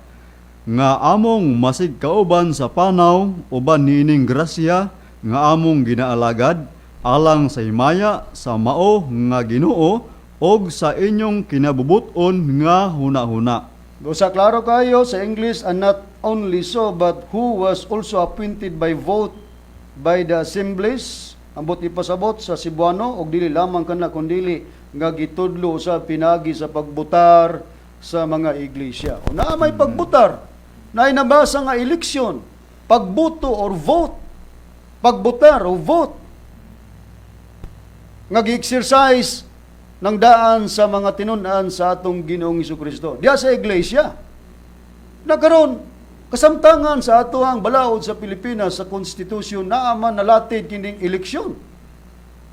Speaker 5: nga among masig kauban sa panaw uban niining grasya nga among ginaalagad alang sa himaya sa mao nga Ginoo og sa inyong kinabubuton nga hunahuna."
Speaker 2: Busa klaro kayo sa English, "And not only so, but who was also appointed by vote by the assemblies." Ambot ipasabot sa Cebuano, "Og dili lamang kana kundili nga gitudlo sa pinagi sa pagbutar sa mga iglesia." O naa may pagbutar, naay nabasa nga eleksyon, pagbuto or vote, pagbutar o vote nga gi-exercise ng daan sa mga tinun-an sa atong Ginoong Kristo. Diya sa iglesia. Nagkaroon, kasamtangan sa ato ang balaod sa Pilipinas sa konstitusyon naa man nalatid kining eleksyon.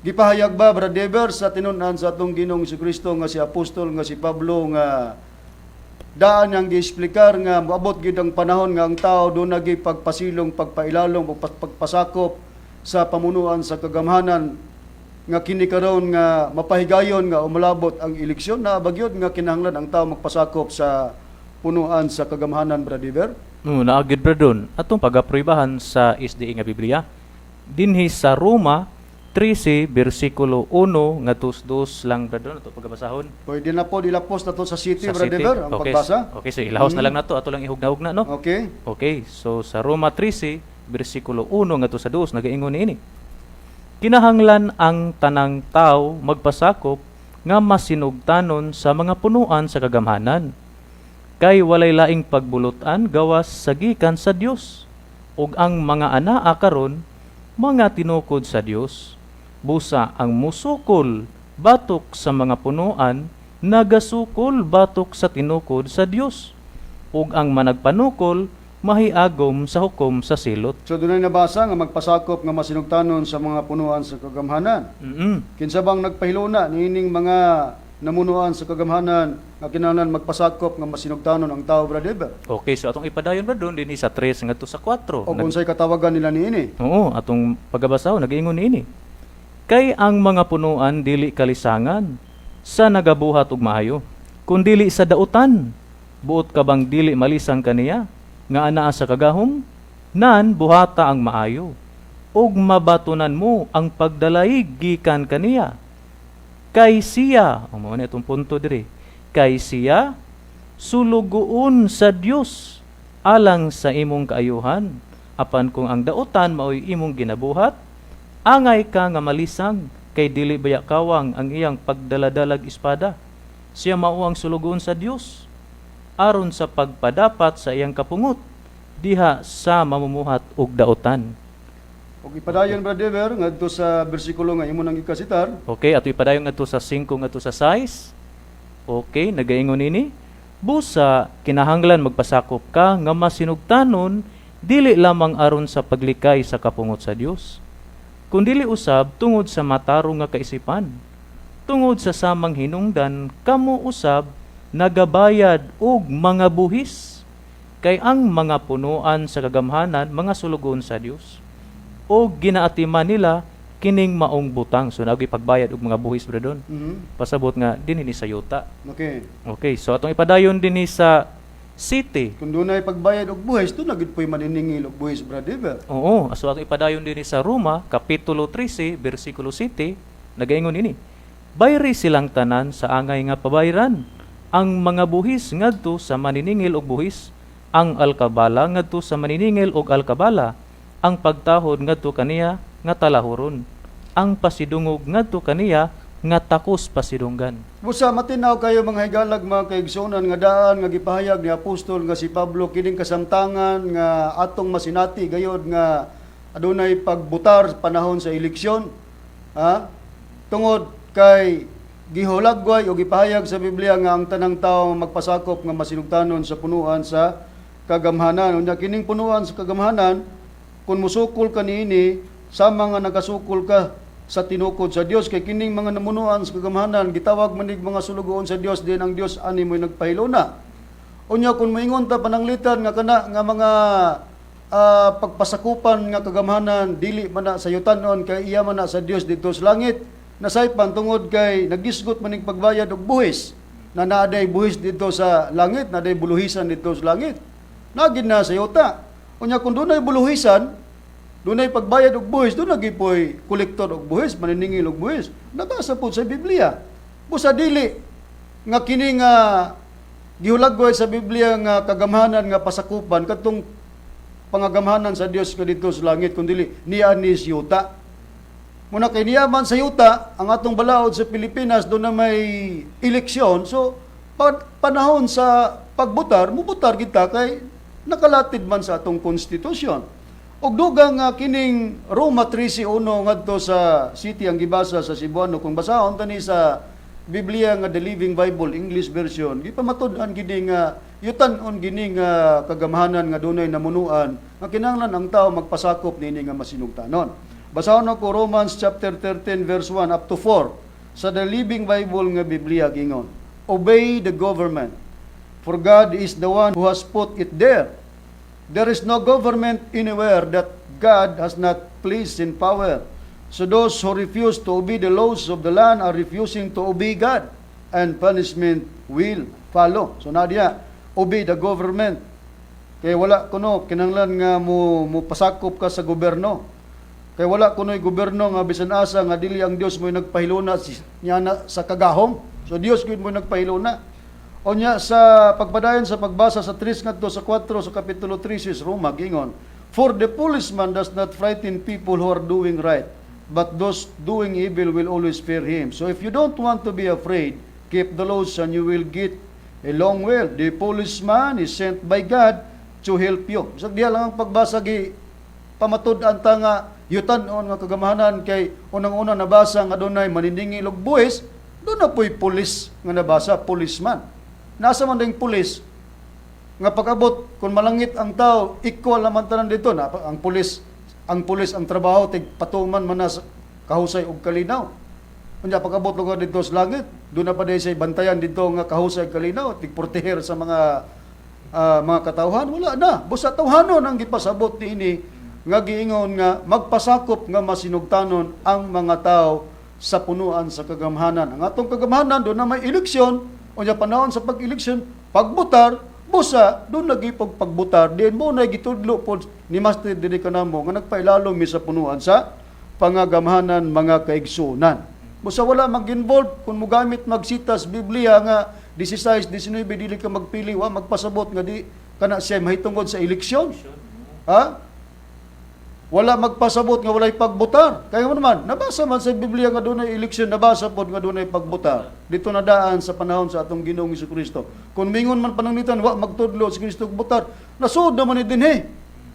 Speaker 2: Gipahayag ba, Brad Dever, sa tinun-an sa atong Ginoong Kristo nga si apostol nga si Pablo nga daan niyang giesplikar nga moabot gid ang panahon nga ang tao duna gyud pagpasilong, pagpailalong, pagpasakop sa pamunuan sa kagamhanan nga kini karon nga mapahigayon nga umalabot ang eleksyon na bagyod nga kinahanglan ang tao magpasakop sa punuan sa kagamhanan, Brad Dever?
Speaker 3: No, naa gyud, Brad Ron. Atong pagapruibahan sa SDA nga Biblia dinhi sa Roma 13 bersikulo 1 ngadto 2 lang, Brad Ron, ato pagabasahon.
Speaker 2: Pwede na po ilapos na to sa city,
Speaker 3: Sa
Speaker 2: Brad
Speaker 3: city.
Speaker 2: Dever, ang pagbasa.
Speaker 3: Okay, so ilahos na lang nato, ato lang ihugna-hugna, no. Okay, so sa Roma 13 bersikulo 1 ngadto sa 2, nagaingon niini. "Kinahanglan ang tanang tao magpasakop nga masinugtanon sa mga punuan sa kagamhanan. Kay walay laing pagbulutan gawas sa gikan sa Dios. Ug ang mga anaa karon mga tinukod sa Dios. Busa ang musukol batok sa mga punuan nagasukol batok sa tinukod sa Dios. Ug ang managpanukol mahiagom sa hukom sa silot.
Speaker 2: So dunay nabasa nga magpasakop nga masinugtanon sa mga punuan sa kagamhanan. Kinsa bang nagpahiluna niining mga namunuan sa kagamhanan nga kinahanglan magpasakop nga masinugtanon ang tao, Brother Eber?
Speaker 3: Okay, so atong ipadayon ba doon dinhi sa 3 ngadto sa 4.
Speaker 2: O unsay katawagan nila niini?
Speaker 3: Oo, atong pagabasa nagaingon niini. Kay ang mga punuan dili kalisangan sa nagabuhat og maayo, kundili sa dautan. Buot ka bang dili malisang kaniya nga anaa sa kagahom? Nan buhata ang maayo ug mabatunan mo ang pagdalaig gikan kaniya. Kay siya, o mao na itong punto diri, kay siya sulugoon sa Dios alang sa imong kaayuhan. Apan kung ang dautan maoy imong ginabuhat, angay ka nga malisang kay dili baya kawang ang iyang pagdaladalag espada. Siya mao ang sulugoon sa Dios aron sa pagpadapat sa iyang kapungot diha sa mamumuhat og dautan.
Speaker 2: Og ipadayon, Brother Eber, ngadto sa bersikulo nga imo nang gikasitar.
Speaker 3: Okay, ato ipadayon ngadto sa 5 ngadto sa 6. Okay, nagaingon ini. Busa kinahanglan magpasakop ka nga masinugtanon dili lamang aron sa paglikay sa kapungot sa Dios, kundili usab tungod sa matarong nga kaisipan. Tungod sa samang hinungdan kamo usab nagabayad og mga buhis, kay ang mga punuan sa kagamhanan mga sulugoon sa Dios o ginaatiman nila kining maong butang. So nagoy pagbayad og mga buhis, bro, doon. Pasabot nga dinhi ni sa yuta. Okay, so atong ipadayon dinhi sa city.
Speaker 2: Kung dunay pagbayad og buhis, duna gid po'y maniningil og buhis, Brother Eber.
Speaker 3: Oo, so atong ipadayon dinhi sa Roma kapitulo 13 bersikulo 7, nagaingon ini. Bayri silang tanan sa angay nga pabayran. Ang mga buhis ngadto sa maniningil og buhis, ang alkabala ngadto sa maniningil og alkabala, ang pagtahod ngadto kaniya nga talahuron, ang pasidungog ngadto kaniya nga takos pasidunggan.
Speaker 2: Busa matinaw kayo, mga higalag, mga kaigsuonan, nga daan nga gipahayag ni apostol nga si Pablo kining kasamtangan nga atong masinati gayod nga adunay pagbutar sa panahon sa eleksyon, ha, tungod kay gihulagway o gipahayag sa Biblia nga ang tanang tao magpasakop nga masinugtanon sa punuan sa kagamhanan. Unya kining punuan sa kagamhanan, kung musukol ka niini, sama nga nagasukol ka sa tinukod sa Dios, kay kining mga namunuan sa kagamhanan gitawag manig mga sulugoon sa Dios din ang Dios ani mo'y nagpahiluna. Unya kung moingon ta pananglitan nga kana nga mga pagpasakupan nga kagamhanan dili man na sa yutanon kay iya man na sa Dios didto sa langit, nasaypan tungod kay nagisgot maning pagbayad og buhis na naaday buhis didto sa langit, naaday buluhisan didto sa langit, nagin na sa yuta. Unya kung dunay buluhisan, dunay pagbayad og buhis, duna gipoy kolektor og buhis, maniningil og buhis. Nabasa po sa Biblia. Busa dili nga kini nga gihulagway sa Biblia nga kagamhanan nga pasakupan katong pangagamhanan sa Dios nga didto sa langit, kundi niya ni yuta. Muna kay niya man sa yuta, ang atong balaod sa Pilipinas duna may eleksyon, so panahon sa pagbutar, mubutar kita kay nakalatid man sa atong konstitusyon. Og dugang nga kining Roma 13:1 ngadto sa city ang gibasa sa Cebuano, kung basahon tani sa Biblia nga The Living Bible English version, gipamatud-an gini nga yutan-on gini nga kagamhanan nga dunay namunuan nga kinahanglan ang tao magpasakop niini nga masinugtanon. Basahon ako Romans chapter 13 verse 1 up to 4 sa The Living Bible nga Biblia gingon. "Obey the government, for God is the one who has put it there. There is no government anywhere that God has not placed in power. So those who refuse to obey the laws of the land are refusing to obey God, and punishment will follow." So nadia, obey the government. Kay wala kuno kinahanglan nga mo pasakop ka sa gobyerno. Kay wala kuno'y gobyerno nga bisan asa nga dili ang Dios mo'y nagpahiluna niya na sa kagahom. So Dios gyud mo'y nagpahiluna. Unya sa pagpadayon sa pagbasa sa 3 ngadto sa 4 sa kapitulo 3 sa Roma gingon, "For the policeman does not frighten people who are doing right, but those doing evil will always fear him. So if you don't want to be afraid, keep the laws and you will get along well. The policeman is sent by God to help you." Bisag diha lang ang pagbasa gi pamatud-an ta nga yutan-on nga kagamhanan kay unang-una nabasa nga dunay maniningil og buhis, duna po'y pulis nga nabasa, policeman. Nasa man ding pulis? Nga pag-abot kung malangit ang tao, equal naman tanan dito na ang pulis ang trabaho tig patuman man na sa kahusay ug kalinaw. Unya pag-abot lugar dito sa langit, doon na pa diay say bantayan dito nga kahusay ug kalinaw, tig proteher sa mga katawhan, wala na. Busa tawhanon ang gipasabot niini nga giingon nga magpasakop nga masinugtanon ang mga tao sa punuan sa kagamhanan. Ang atong kagamhanan doon na may eleksyon, unya panahon sa pag-eleksyon, pagbutar, busa doon lagi pagbutar, diin mo na gitudlo pod ni Master diri kanamo nga nagpailalom mi sa punuan sa pangagamhanan, mga kaigsunan. Busa wala mag-involve kung mogamit magsitas Biblia nga 16, 19, dili ka magpili, wa magpasabot nga di kana siya mahitungod sa eleksyon. Ha? Wala magpasabot nga walay pagbutar. Kaya mo naman, nabasa man sa Biblia nga dunay eleksyon, nabasa pod nga dunay pagbutar. Dito na daan sa panahon sa atong Ginoong Kristo. Kung mingon man pananglitan, wa magtudlo si Kristo butar, nasuod naman ni dinhi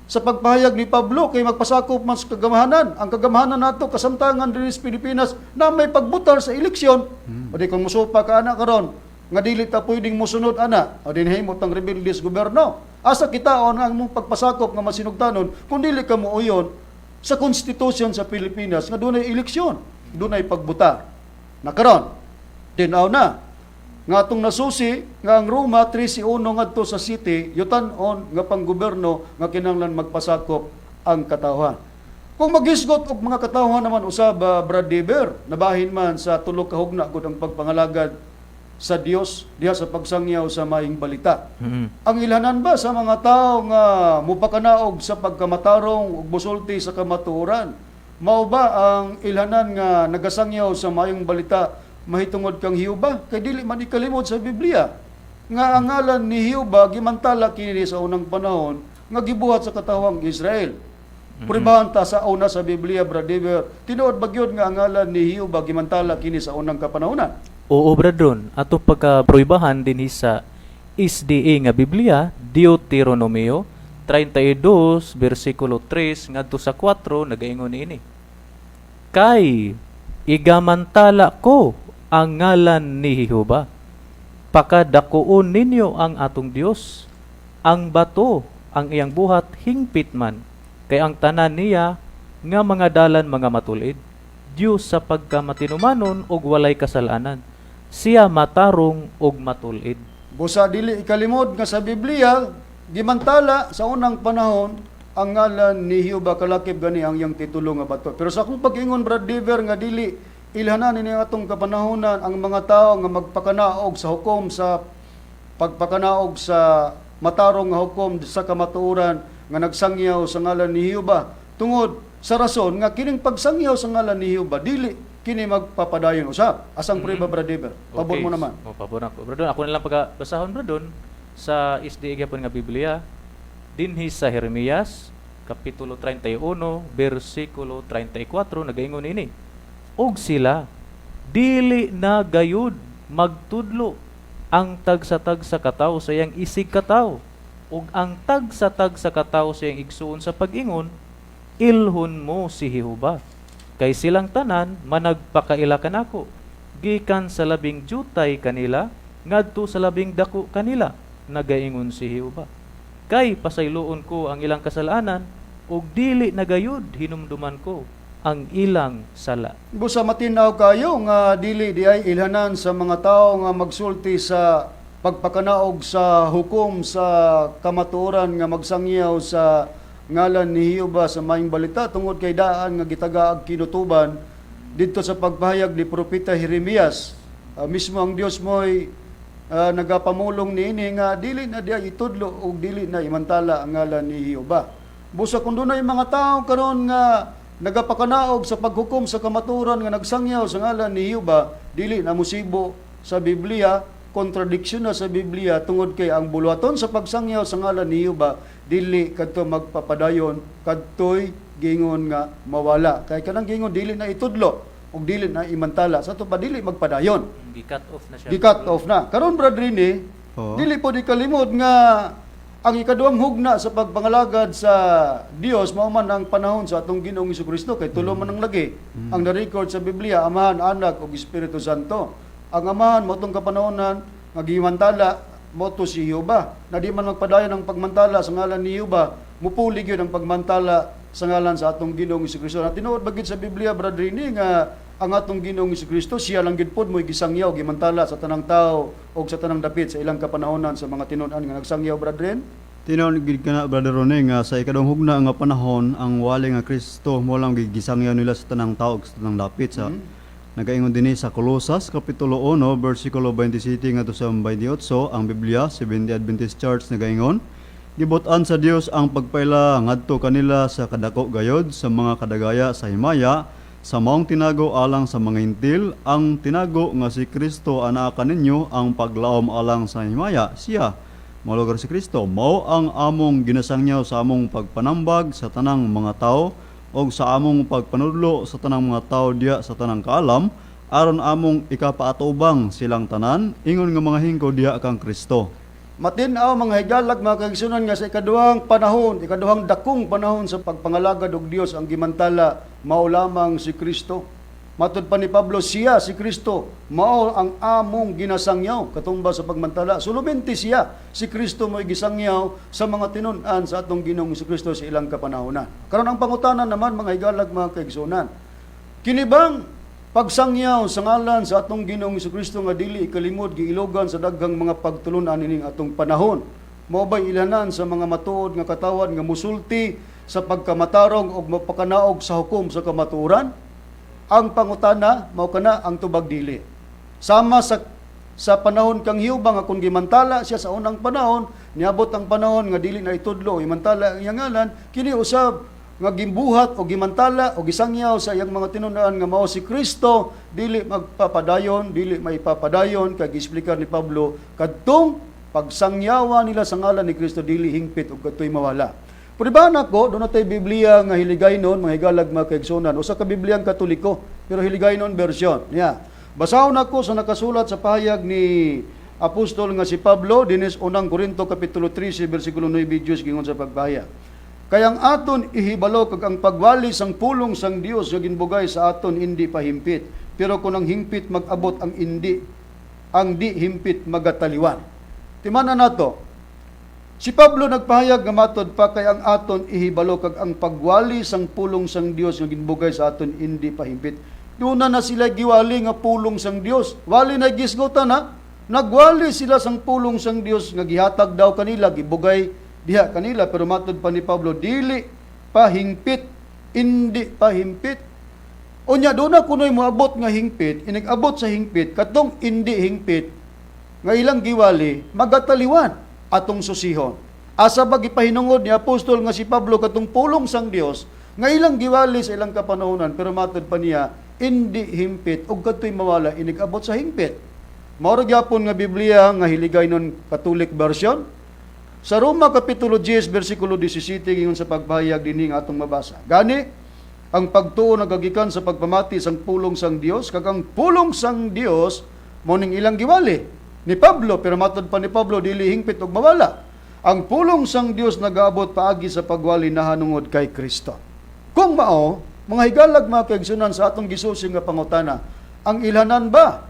Speaker 2: sa pagpahayag ni Pablo kay magpasakop man sa kagamhanan. Ang kagamhanan nato kasamtangan dinhi sa Pilipinas na may pagbutar sa eleksyon. O di kung musupa ka ana karon nga dili ta pwedeng mosunod ana, o dinhi mo tang rebelde sa gobyerno. Asa kitaon ang imong pagpasakop nga masinugtanon kung dili ka muuyon sa konstitusyon sa Pilipinas nga dunay eleksyon, dunay pagbutar? Nakaron, tinaw na nga atong nasusi nga ang Roma 13:1 ngadto sa city yutan-on nga panggobyerno nga kinahanglan magpasakop ang katawhan. Kung maghisgot og mga katawhan naman usab, Brad Dever, nabahin man sa tulo ka hugna gud ang pagpangalagad sa Dios diha sa pagsangyaw sa maayong balita. Ang ilhanan ba sa mga tao nga mupakanaog sa pagkamatarong ug musulti sa kamatuoran? Mao ba ang ilhanan nga nagasangyaw sa maayong balita mahitungod kang Jehova? Kay dili man ikalimod sa Biblia nga ang ngalan ni Jehova gimantala kini sa unang panahon nga gibuhat sa katawhang Israel. Pruebahan ta sa una sa Biblia, Brad Dever. Tinuod ba gyud nga ang ngalan ni Jehova gimantala kini sa unang kapanahonan?
Speaker 3: Oo, Brad Ron. Ato pagka-proibahan dinhi sa SDA nga Biblia, Deuteronomio 32 bersikulo 3 ngadto sa 4, nagaingon niini. "Kay igamantala ko ang ngalan ni Jehova. Pakadakuon ninyo ang atong Dios. Ang bato, ang iyang buhat hingpit man. Kay ang tanan niya nga mga dalan mga matulid. Dios sa pagkamatinumanon ug walay kasalanan. Siya matarong ug matulid."
Speaker 2: Busa dili ikalimod nga sa Biblia gimantala sa unang panahon ang ngalan ni Jehova, kalakip gani ang iyang titulo nga bato. Pero sa akong pag-ingon, Brad Dever, nga dili ilhanan ini ang atong kapanahonan ang mga tao nga magpakanaog sa hukom sa pagpakanaog sa matarong nga hukom sa kamatuoran nga nagsangyaw sa ngalan ni Jehova, tungod sa rason nga kining pagsangyaw sa ngalan ni Jehova dili kini magpapadayon usab. Asang prueba, Brad Dever? Pabor mo naman.
Speaker 3: O, pabor ako. Brad Ron, ako na lang pagka basahon, Brad Ron, sa SDA gyapon nga Biblia dinhi sa Jeremias kapitulo 31 bersikulo 34, nagaingon ini. "Ug sila dili na gayud magtudlo ang tagsa-tagsa katawo sa iyang isig katawo ug ang tagsa-tagsa katawo sa iyang igsuon sa pag-ingon, 'Ilhon mo si Jehova.' Kay silang tanan managpakaila kanako, gikan sa labing jutay kanila ngadto sa labing dako kanila, nagaingon si Jehova. Kay pasayloon ko ang ilang kasalanan ug dili na gayud hinumduman ko ang ilang sala."
Speaker 2: Busa matinaw kayo nga dili di ay ilhanan sa mga tao nga magsulti sa pagpakanaog sa hukom sa kamatuoran nga magsangyaw sa ngalan ni Jehova sa maayong balita, tungod kay daan nga gitagaag kinutuban didto sa pagpahayag ni Propeta Jeremias. Mismo ang Dios mo'y nagapamulong niini nga dili na diay itudlo ug dili na imantala ang ngalan ni Jehova. Busa kung dunay mga tao karon nga nagapakanaog sa paghukom sa kamatuoran nga nagsangyaw sa ngalan ni Jehova, dili na musibo sa Biblia, kontradiksyon na sa Biblia, tungod kay ang buluhaton sa pagsangyaw sa ngalan ni Jehova dili kadto magpapadayon, kadtoy gingon nga mawala. Kay kanang gingon dili na itudlo ug dili na imantala. Sa ato pa dili magpadayon.
Speaker 3: Gi-cut off na siya.
Speaker 2: Gi-cut off na. Karon, Brad Rini, dili po di kalimod nga ang ikaduhang hugna sa pagpangalagad sa Dios mao man ang panahon sa atong Ginoong Kristo, kay tulo man ang lagi ang na-record sa Biblia: Amahan, Anak ug Espiritu Santo. Ang Amahan mao tong kapanahonan nga gimantala Mao to si Jehova. Na di man magpadayon ang pagmantala sa ngalan ni Jehova, mupuli gyud ang pagmantala sa ngalan sa atong Ginoong Kristo. Na tinuod ba gyud sa Biblia, Brad Rini, nga ang atong Ginoong Kristo siya lang gyud pod mo'y gisangyaw, gimantala sa tanang tao og sa tanang dapit sa ilang kapanahonan sa mga tinun-an nga nagsangyaw, Brad Ren?
Speaker 5: Tinuod gid kana, Brother Ronnie, nga sa ikaduhang hugna nga panahon ang wali nga Kristo mo lang gigisangyaw nila sa tanang tao ug sa tanang dapit sa nagaingon dinhi sa Colosas kapitulo 1 bersikulo 27 ngadto sa 28. Ang Biblia Seventh Adventist Church nagaingon, "Gibot-an sa Dios ang pagpaila ngadto kanila sa kadako gayod sa mga kadagaya sa himaya sa maong tinago alang sa mga Hentil, ang tinago nga si Kristo anaa kaninyo, ang paglaom alang sa himaya. Siya, mao lugar si Kristo, mao ang among ginasangyaw sa among pagpanambag sa tanang mga tao og sa among pagpanudlo sa tanang mga tao diya sa tanang kaalam, aron among ikapaatubang silang tanan ingon nga mga hingko diha kang Kristo."
Speaker 2: Matin-aw, mga higalag, mga kaigsunan, nga sa ikaduhang panahon, ikaduhang dakong panahon sa pagpangalagad og Dios, ang gimantala mao lamang si Kristo. Matud pa ni Pablo, siya si Kristo mao ang among ginasangyaw katumbas sa pagmantala. Solamente siya, si Kristo, mo'y gisangyaw sa mga tinun-an sa atong Ginoong Kristo sa ilang kapanahonan. Karon, ang pangutana naman, mga higalag, mga kaigsunan, kini bang pagsangyaw sa ngalan sa atong Ginoong Kristo nga dili ikalimod giilogan sa daghang mga pagtulunan ining atong panahon, mao ba'y ilanan sa mga matuod nga katawan nga musulti sa pagkamatarong ug mapakanaog sa hukom sa kamatuoran? Ang pangutana mao kana, ang tubag dili. Sama sa panahon kang Jehova nga kung gimantala siya sa unang panahon, niabot ang panahon nga dili na itudlo gimantala ang iyang ngalan, kini usab nga gimbuhat o gimantala o gisangyaw sa iyang mga tinun-an nga mao si Kristo, dili magpapadayon, dili maipapadayon, kay giexplikar ni Pablo kadtong pagsangyawa nila sa ngalan ni Kristo dili hingpit ug kadtoy mawala. Puribahan ako, duna tay Biblia nga Hiligaynon, mga higalag, mga kaigsunan. Usa ka Bibliang Katoliko, pero Hiligaynon version. Yeah. Basahon ako sa nakasulat sa pahayag ni Apostol nga si Pablo, dinis unang Korinto Kapitulo 13, versikulo 9, Diyos gingon sa pagpahayag. "Kay ang aton ihibalo kag ang pagwali sang pulong sang Dios nga ginbugay sa aton indi pa himpit. Pero kung ang himpit mag-abot, ang di himpit magataliwan." Timanan nato. Si Pablo nagpahayag nga matod pa, "Kay ang aton ihibalo kag ang pagwali sang pulong sang Dios nga ginbugay sa aton indi pa himpit." Duna na sila giwali nga pulong sang Dios. Wali na gisgutan ha. Nagwali sila sang pulong sang Dios nga gihatag daw kanila, gibugay diha kanila, pero matod pa ni Pablo dili pa hingpit, indi pa hingpit. Unya duna kunoy moabot nga hingpit, inig-abot sa hingpit, katong indi hingpit nga ilang giwali magataliwan, atong susihon. Asa ba gipahinungod ni apostol nga si Pablo katong pulong sang Dios nga ilang giwali sa ilang kapanahonan, pero matod pa niya indi himpit ug kadtoy mawala inig-abot sa hingpit? Mao ra gyapon nga Biblia nga Hiligaynon Catholic version. Sa Roma Kapitulo 10 bersikulo 17, ingon sa pagpahayag dinhi nga atong mabasa. "Gani ang pagtuo nagagikan sa pagpamati sang pulong sang Dios, kag ang pulong sang Dios mao ning ilang giwali ni Pablo, pero matod pa ni Pablo dili hingpit og mawala. Ang pulong sang Dios nagaabot paagi sa pagwali nahanungod kay Kristo." Kung mao, mga higalag, mga kaigsunan, sa atong gisusi nga pangutana, ang ilhanan ba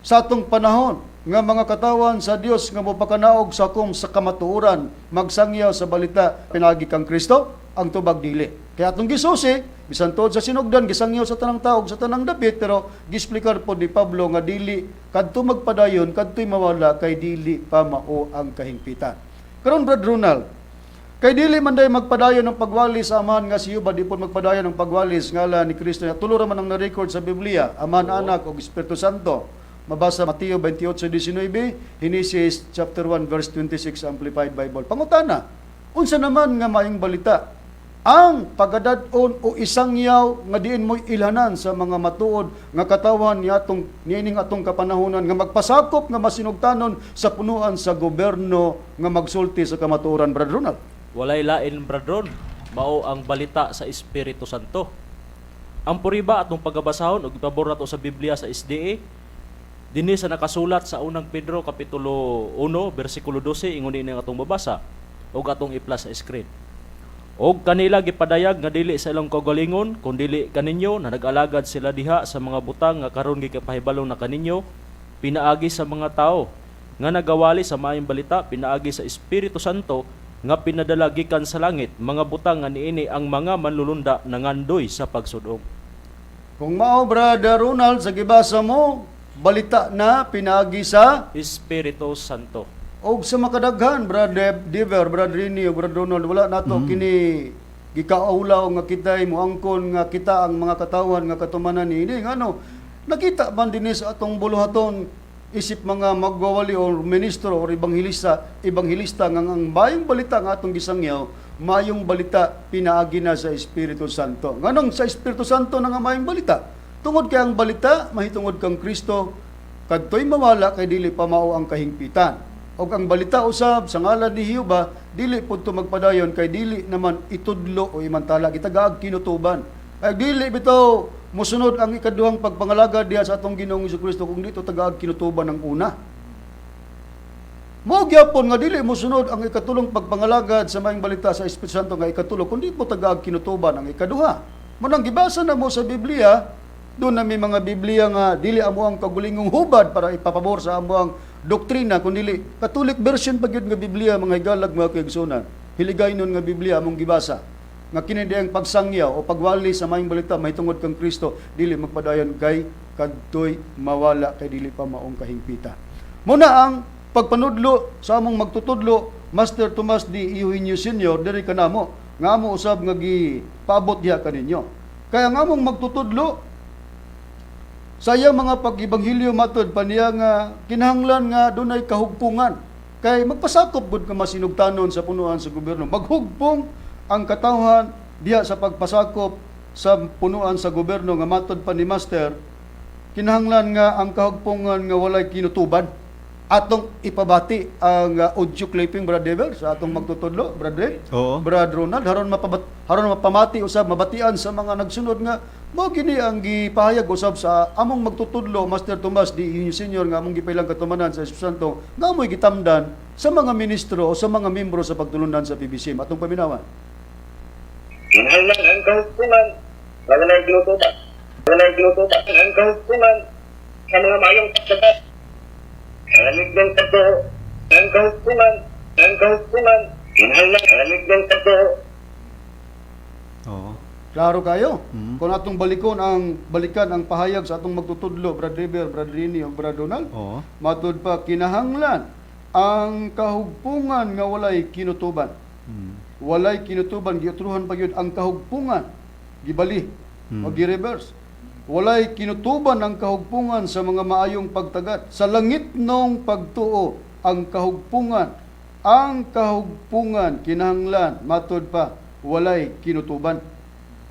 Speaker 2: sa atong panahon nga mga katawan sa Dios nga mopakanaog sa hukom sa kamatuoran magsangyaw sa balita pinagi kang Kristo? Ang tubag dili. Kaya atong gisusi, bisan tuod sa sinugdan gisangyaw sa tanang taog sa tanang dapit, pero giexplikar po ni Pablo nga dili kadto magpadayon, kadto'y mawala kay dili pa mao ang kahingpitan. Karon, Brad Ronald, kay dili man day magpadayon ng pagwali sa Amahan nga si Jehova, di po magpadayon ng pagwali sa ngalan ni Kristo. Tulo ra man ang na-record sa Biblia, Amahan, Anak ug Espiritu Santo. Mabasa Mateo 28:19, Genesis chapter 1 verse 26, Amplified Bible. Pangutana, unsa naman nga maayong balita ang pagadad-on o isangyaw nga diin mo'y ilhanan sa mga matuod nga katawan niatong niining atong kapanahonan nga magpasakop nga masinugtanon sa punuan sa gobyerno nga magsulti sa kamatuoran, Brad Ronald?
Speaker 4: Walay lain, Brad Ron, mao ang balita sa Espiritu Santo. Ang puriba atong pagabasahon ug ipabor nato sa Biblia sa SDA dinhi sa nakasulat sa unang Pedro kapitulo 1 bersikulo 12, ingon ini ang atong mabasa ug atong i-plus sa screen. "Og kanila gipadayag nga dili sa ilang kaugalingon kun dili kaninyo na nag-alagad sila diha sa mga butang nga karon gikapahibalo na kaninyo pinaagi sa mga tawo. nga nagawali sa maayong balita pinaagi sa Espiritu Santo nga pinadala gikan sa langit, mga butang nga niini ang mga manlulunda nangandoy sa pagsudong.
Speaker 2: Kung mao, Brother Ronald, sa gibasa mo, balita na pinaagi sa
Speaker 4: Espiritu Santo.
Speaker 2: Og sa makadaghan, Brother Dever, Brother Rini, ug Brother Ronald, wala nato kini gikaulaw nga kitay moangkon nga kita ang mga katawhan nga katumanan niini. Ngano nakita man dinhi sa atong buluhaton isip mga magwawali o ministro o ebanghelista ebanghelista nga ang maayong balita nga atong gisangyaw, maayong balita pinaagi na sa Espiritu Santo. Nganong sa Espiritu Santo na nga maayong balita? Tungod kay ang balita mahitungod kang Kristo kadtoy mawala kay dili pa mao ang kahingpitan. Og ang balita usab sa ngalan ni Jehova dili pud to magpadayon kay dili naman itudlo o imantala, gitagaag kinutuban. Ay dili bitaw mosunod ang ikaduhang pagpangalagad diha sa atong Ginoong Kristo kung dito tagaag kinutuban ang una. Mao gyapon nga dili mosunod ang ikatulong pagpangalagad sa maayong balita sa Espiritu Santo nga ikatulo kun di mo tagaag kinutuban ang ikaduha. Mao nang gibasa na mo sa Biblia, doon na may mga Biblia nga dili amo ang kagulingong hubad para ipapabor sa amo ang doktrina kun dili Catholic version pa gyud nga Biblia, mga higalag, mga kaigsunan. Hiligay nun nga Biblia among gibasa nga kini di ang pagsangyaw o pagwali sa maayong balita mahitungod kang Kristo dili magpadayon kay kadtoy mawala kay dili pa maong kahingpita. Muna ang pagpanudlo sa among magtutudlo, Master Tomas D. Eugenio Senior, diri kanamo nga amo usab nga gipaabot diha kaninyo. Kaya ang among magtutudlo sa iyang mga pag-ebanghilyo, matod pa niya nga kinahanglan nga dunay kahugpungan kay magpasakop gud ka masinugtanon sa punuan sa gobyerno. Maghugpong ang katawhan diha sa pagpasakop sa punuan sa gobyerno nga matod pa ni Master kinahanglan nga ang kahugpungan nga walay kinutuban. Atong ipabati ang audio clipping, Brad Dever, sa atong magtutudlo, Brad Red.
Speaker 5: Oo.
Speaker 2: Brad Ronald, haron mapamati usab, mabatian sa mga nagsunod nga mao gini ang gipahayag usab sa among magtutudlo, Master Tomas D. Eugenio Senior, nga among gipailang katumanan sa Espiritu Santo nga amoy gitamdan sa mga ministro o sa mga membro sa pagtulundan sa PBC. Atong paminawan.
Speaker 6: Kinahanglan ang kahugpungan nga walay ginutuban. Walay ginutuban ang kahugpungan sa mga maayong pagtagat. Ang ng pagtuo, ang kahugpungan, ang kahugpungan. Kinahanglan ang ng pagtuo.
Speaker 5: Oo.
Speaker 2: Klaro kayo. Kung atong balikon ang balikan ang pahayag sa atong magtutudlo, Brad River, Brad Rini o Brad Donald, matud pa kinahanglan ang kahugpungan nga walay kinutuban. Walay kinutuban, giutruhan pa gyud ang kahugpungan. Gibali o gi-reverse. Walay kinutuban ang kahugpungan sa mga maayong pagtagat. Sa langit nong pagtuo ang kahugpungan. Ang kahugpungan kinahanglan matud pa walay kinutuban.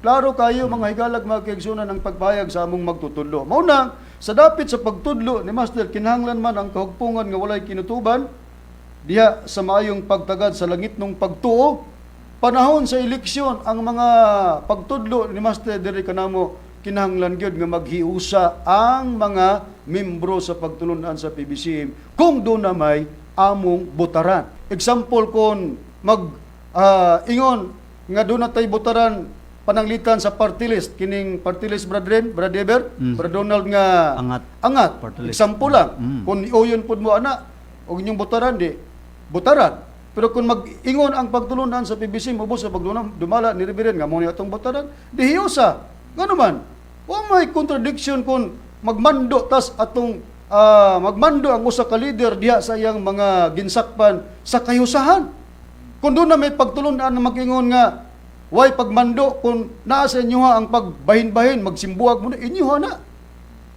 Speaker 2: Klaro kayo, mga higalag, mga kaigsunan, ang pagpahayag sa among magtutudlo. Mao na sa dapit sa pagtudlo ni Master, kinahanglan man ang kahugpungan nga walay kinutuban diha sa maayong pagtagad sa langit nung pagtuo. Panahon sa eleksyon, ang mga pagtudlo ni Master diri kanamo, kinahanglan gyud nga maghiusa ang mga membro sa pagtulunan sa PBCM kung doon na may among botaran. Example, kon mag ingon nga doon na tay botaran pananglitan sa party list, kining party list, Brad Ren, Brad Eber, Brad Donald nga
Speaker 5: Angat.
Speaker 2: Angat.
Speaker 5: Party list.
Speaker 2: Example lang. Kung iuyon pud mo ana og inyong botaran, di botaran. Pero kung mag-ingon ang pagtulunan sa PBC, mubos sa pagtulunan, dumala ni Reverend nga mo ni atong botaran, di hiusa. Ngano man? Wa may contradiction kung magmando tas atong magmando ang usa ka leader diha sa iyang mga ginsakpan sa kahiusahan. Kung doon na may pagtulunan na mag-ingon nga way pagmando, kung naa sa inyoha ang pagbahin-bahin, magsimbuag mo na, inyoha na.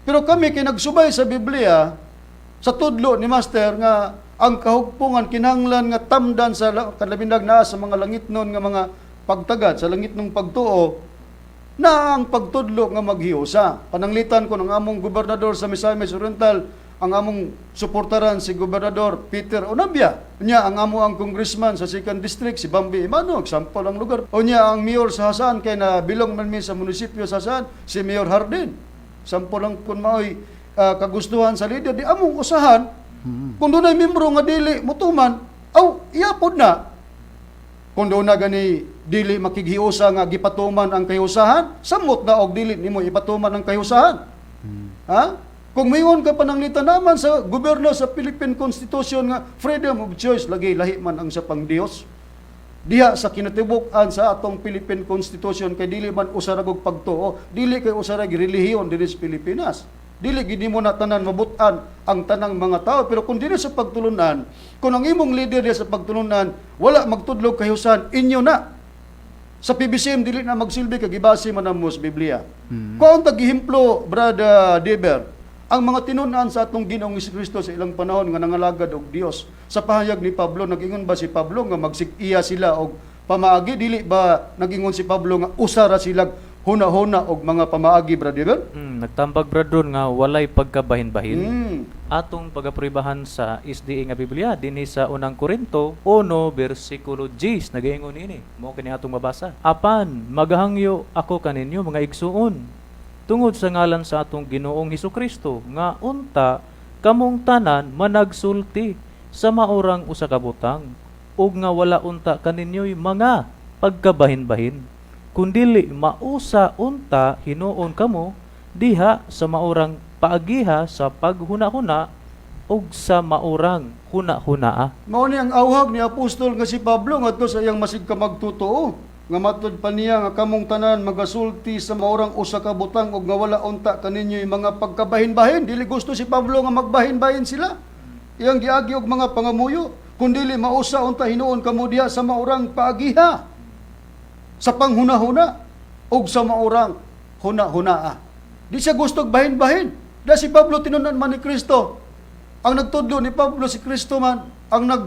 Speaker 2: Pero kami kay nagsubay sa Biblia, sa tudlo ni Master nga ang kahugpungan kinahanglan nga tamdan sa kalabinag naa sa mga langitnon nga mga pagtagad sa langit ng pagtuo na ang pagtudlo nga maghiusa. Pananglitan ko ng among gobernador sa Misamis Oriental, ang among suportaran si Gobernador Peter Onabia. Nya ang amo ang congressman sa 2nd District si Bambi Emano, example ang lugar. O nya ang mayor sa Hasaan kay na bilong man mi sa munisipyo sa Hasaan, si Mayor Hardin. Sample lang kung maoy kagustuhan sa leader di among usahan. Kung dunay membro nga dili mutuman, aw iyapod na. Kung doon na gani dili makighiusa nga gipatuman ang kahiusahan, samot na og dili nimo ipatuman ang kahiusahan. Ha? Kung mingon ka pananglitan naman sa gobyerno sa Philippine Constitution nga freedom of choice, lagi lahi man ang sa pang-Dios. Diha sa kinatibuk-an sa atong Philippine Constitution kay dili man usa ra og pagtuo, dili kay usa ra relihiyon dinhi sa Pilipinas. Dili gid mo na tanan mabut-an ang tanang mga tao, pero kung dili sa pagtulunan, kung ang imong leader diha sa pagtulunan wala magtudlog kahiusan, inyo na. Sa PBCM dili na magsilbi kay gibase man mo sa Biblia. Kung ang tagihimplo, Brother Deber, ang mga tinun-an sa atong Ginoong Kristo sa ilang panahon nga nangalagad og Dios. Sa pahayag ni Pablo, nag-ingon ba si Pablo nga magsig-iya sila og pamaagi? Dili ba nag-ingon si Pablo nga usa ra sila huna-huna og mga pamaagi, Brother Deber?
Speaker 3: Nagtambag, Brad Ron, nga walay pagkabahin-bahin. Atong pagapribahan sa SDA nga Biblia dinhi sa Unang Korinto 1 bersikulo 10, nagaingon ini. Mao kini atong mabasa. "Apan magahangyo ako kaninyo, mga igsuon, tungod sa ngalan sa atong Ginoong Hesukristo, nga unta kamong tanan managsulti sa maorang usa ka butang ug nga wala unta kaninyo'y mga pagkabahin-bahin, kundili mausa unta hinuon kamo diha sa maorang paagiha sa paghuna-huna ug sa maorang huna-hunaa."
Speaker 2: Mao ni ang awhag ni apostol nga si Pablo ngadto sa iyang masig ka magtotoo nga matud pa niya nga kamong tanan magasulti sa maorang usa ka butang ug nga wala unta kaninyo'y mga pagkabahin-bahin. Dili gusto si Pablo nga magbahin-bahin sila. Iyang giagi og mga pangamuyo, kundili mausa unta hinuon kamo diha sa maorang paagiha sa panghunahuna ug sa maorang huna-hunaa. Di siya gusto og bahin-bahin. Da si Pablo tinunan man ni Kristo. Ang nagtudlo ni Pablo si Kristo man, ang nag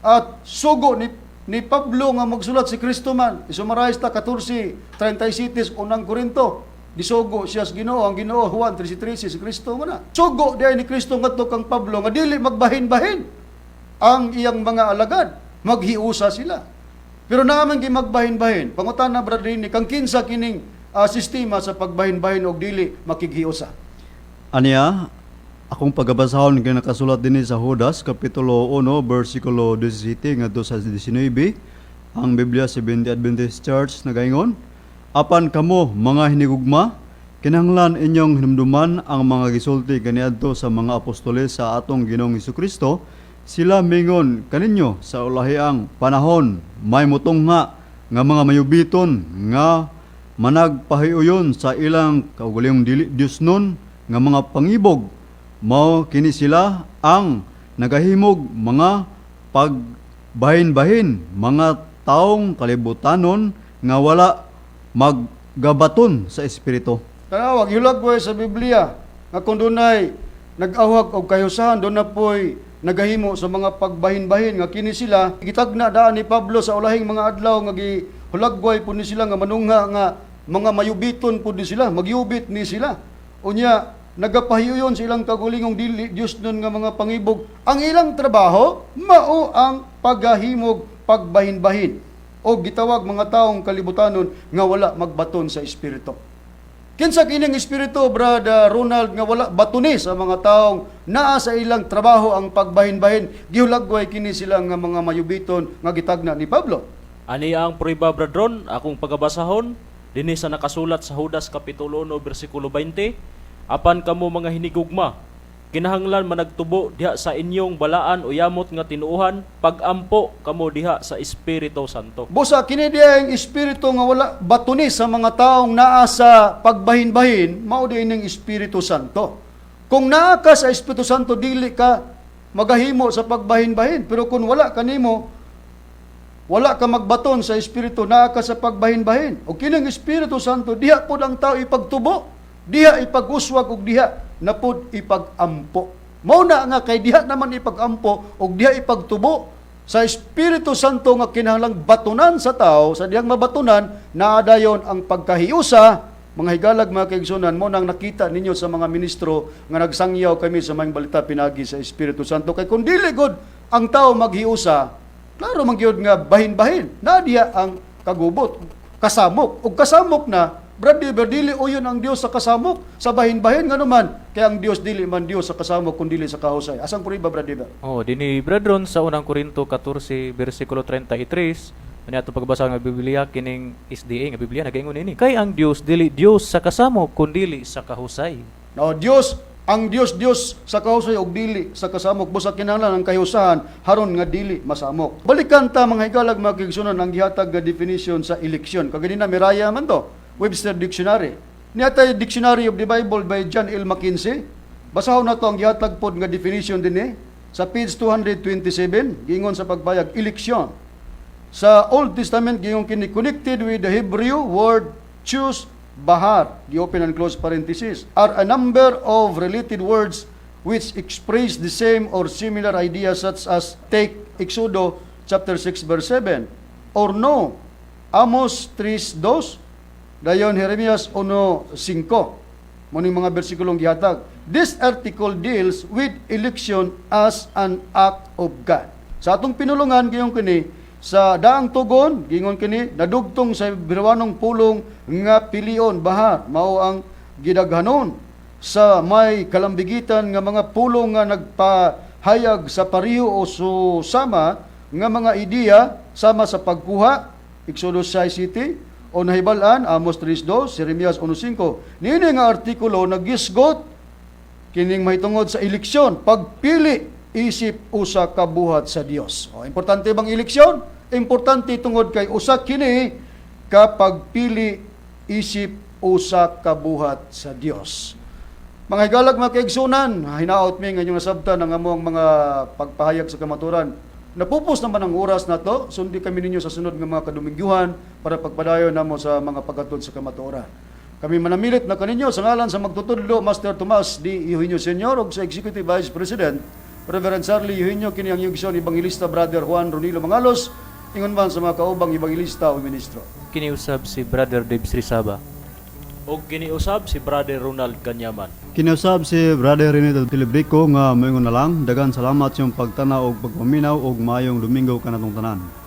Speaker 2: at sugo ni Pablo nga magsulat si Kristo man. I-summarize ta 14:37 Unang Korinto. Gisugo siya sa Ginoo, ang Ginoo Juan 13:13, si Kristo man na. Sugo diay ni Kristo ngadto kang Pablo nga dili magbahin-bahin ang iyang mga alagad, maghiusa sila. Pero naaman gi magbahin-bahin. Pangutana, Brother Rini, kang kinsa kining sistema sa pagbahin-bahin og dili makighiusa?
Speaker 5: Aniya, akong pagabasahon kay nakasulat dinhi sa Judas kapitulo 1 bersikulo 17 ngadto sa 19. Ang Biblia Seventh Adventist Church nagaingon, "Apan kamo, mga hinigugma, kinahanglan inyong hinumduman ang mga gisulti kaniadto sa mga apostoles sa atong Ginoong Kristo. Sila mingon kaninyo, sa ulahiang panahon may mutungha nga mga mayubiton nga managpahiuyon sa ilang kaugalingong dili Diosnon nga mga pangibog. Mao kini sila ang nagahimog mga pagbahin-bahin, mga taong kalibutanon nga wala maggabaton sa espiritu."
Speaker 2: Tanawa, gihulagway sa Biblia nga kung dunay nag-awhag og kahiusahan, doon na po'y nagahimo sa mga pagbahin-bahin nga kini sila gitagna daan ni Pablo sa ulahing mga adlaw nga gihulagway po ni sila nga manungha nga mga mayubiton po ni sila, magyubit ni sila. Unya, nagapahiuyon sa ilang kagulingong dili Dios nun nga mga pangibog. Ang ilang trabaho mao ang paghahimog pagbahin-bahin o gitawag mga taong kalibutanon nga wala magbaton sa espiritu. Kinsa kining espiritu, Brother Ronald, nga wala batuni sa mga taong naa sa ilang trabaho ang pagbahin-bahin? Gihulagway kini sila nga mga mayubiton nga gitagna ni Pablo.
Speaker 4: Ani ang prueba, Brad Ron, akong pagabasahon dinhi sa nakasulat sa Judas kapitulo 1 bersikulo 20. "Apan kamo, mga hinigugma, kinahanglan managtubo diha sa inyong balaan o yamot nga tinuohan, pagampo kamo diha sa Espiritu Santo."
Speaker 2: Busa kini diha ang espiritu nga wala batuni sa mga taong naa sa pagbahin-bahin, mao diay ning Espiritu Santo. Kung naa ka sa Espiritu Santo, dili ka magahimo sa pagbahin-bahin. Pero kung wala kanimo, wala ka magbaton sa Espiritu, naa ka sa pagbahin-bahin. O kining Espiritu Santo, diha pod ang tao ipagtubo, diha ipag-uswag ug diha na pod ipagampo. Mao na nga kay diha naman ipagampo ug diha ipagtubo sa Espiritu Santo nga kinahanglang batunan sa tao, sa diyang mabatunan, naadayon ang pagkahiusa. Mga higalag, mga kaigsunan, mo nang nakita ninyo sa mga ministro nga nagsangyaw kami sa maayong balita pinagi sa Espiritu Santo. Kay kung dili gud ang tao maghiusa, klaro man gyud nga bahin-bahin. Na diha ang kagubot, kasamok. Ug kasamok na, Brad Deber, dili uyon ang Dios sa kasamok, sa bahin-bahin. Nga naman, kaya ang Dios dili man Dios sa kasamok, kun dili sa kahusay. Asang prueba, Brad Deber?
Speaker 3: Oh, dinhi, Brad Ron, sa Unang Korinto 14 bersikulo 33, ani ato pagbasa nga Biblia kining SDA nga Biblia nagaingon ini. "Kay ang Dios dili Dios sa kasamok kundili sa kahusay."
Speaker 2: No, Dios Ang Dios Dios sa kahusay og dili sa kasamok, busa kinahanglan ang kahiusahan haron nga dili masamok. Balikan ta, mga higalag, mga kaigsuonan, ang gihatag nga definition sa eleksyon. Kaganina miraya man to, Webster Dictionary. Naa tay Dictionary of the Bible by John L. McKenzie. Basahon nato ang gihatag pod nga definition dinhi sa page 227, giingon sa pagbayag eleksyon. Sa Old Testament, giingon kini connected with the Hebrew word choose, bahar, the open and close parenthesis, are a number of related words which express the same or similar ideas, such as take, Exodo chapter 6 verse 7, or no, Amos 3:2, dayon Jeremias 1:5. Mao ning mga bersikulong gihatag. This article deals with election as an act of God. Sa atong pinulungan, giingon kini sa daang tugon, giingon kini nadugtong sa Hebrewanong pulong nga pilion, bahar, mao ang gidaghanon sa may kalambigitan nga mga pulong nga nagpahayag sa pareho o susama nga mga ideya sama sa pagkuha, Exodus 6:7, o nahibal-an, Amos 3:2, Jeremias 1:5. Niini nga artikulo nagisgot kining mahitungod sa eleksyon, pagpili isip usa ka buhat sa Dios. O, importante bang eleksyon? Importante tungod kay usa kini ka pagpili isip usa ka buhat sa Dios. Mga higalag, mga kaigsunan, hinaot mi nga inyong nasabtan ang among mga pagpahayag sa kamaturan. Napupos naman ang oras nato, sundi kami ninyo sa sunod nga mga kadominguhan para pagpadayon namo sa mga paghatod sa kamatuoran. Kami manamilit na kaninyo sa ngalan sa magtutudlo, Master Tomas D. Eugenio Sr. ug sa Executive Vice President, Reverend Charlie Eugenio, kini ang iyong Evangelista Brother Juan Ronilo Mangalos, ingon man sa mga kaubang evangelista o ministro.
Speaker 3: Kiniusab si Brother Dave Srisaba.
Speaker 4: Og kiniusab si Brother Ronald Kanyaman.
Speaker 5: Kinausab si Brother Rene Tilibrico nga moingon na lang, dagan salamat sa iyong pagtanaw og pagpaminaw og maayong Domingo kanatong tanan.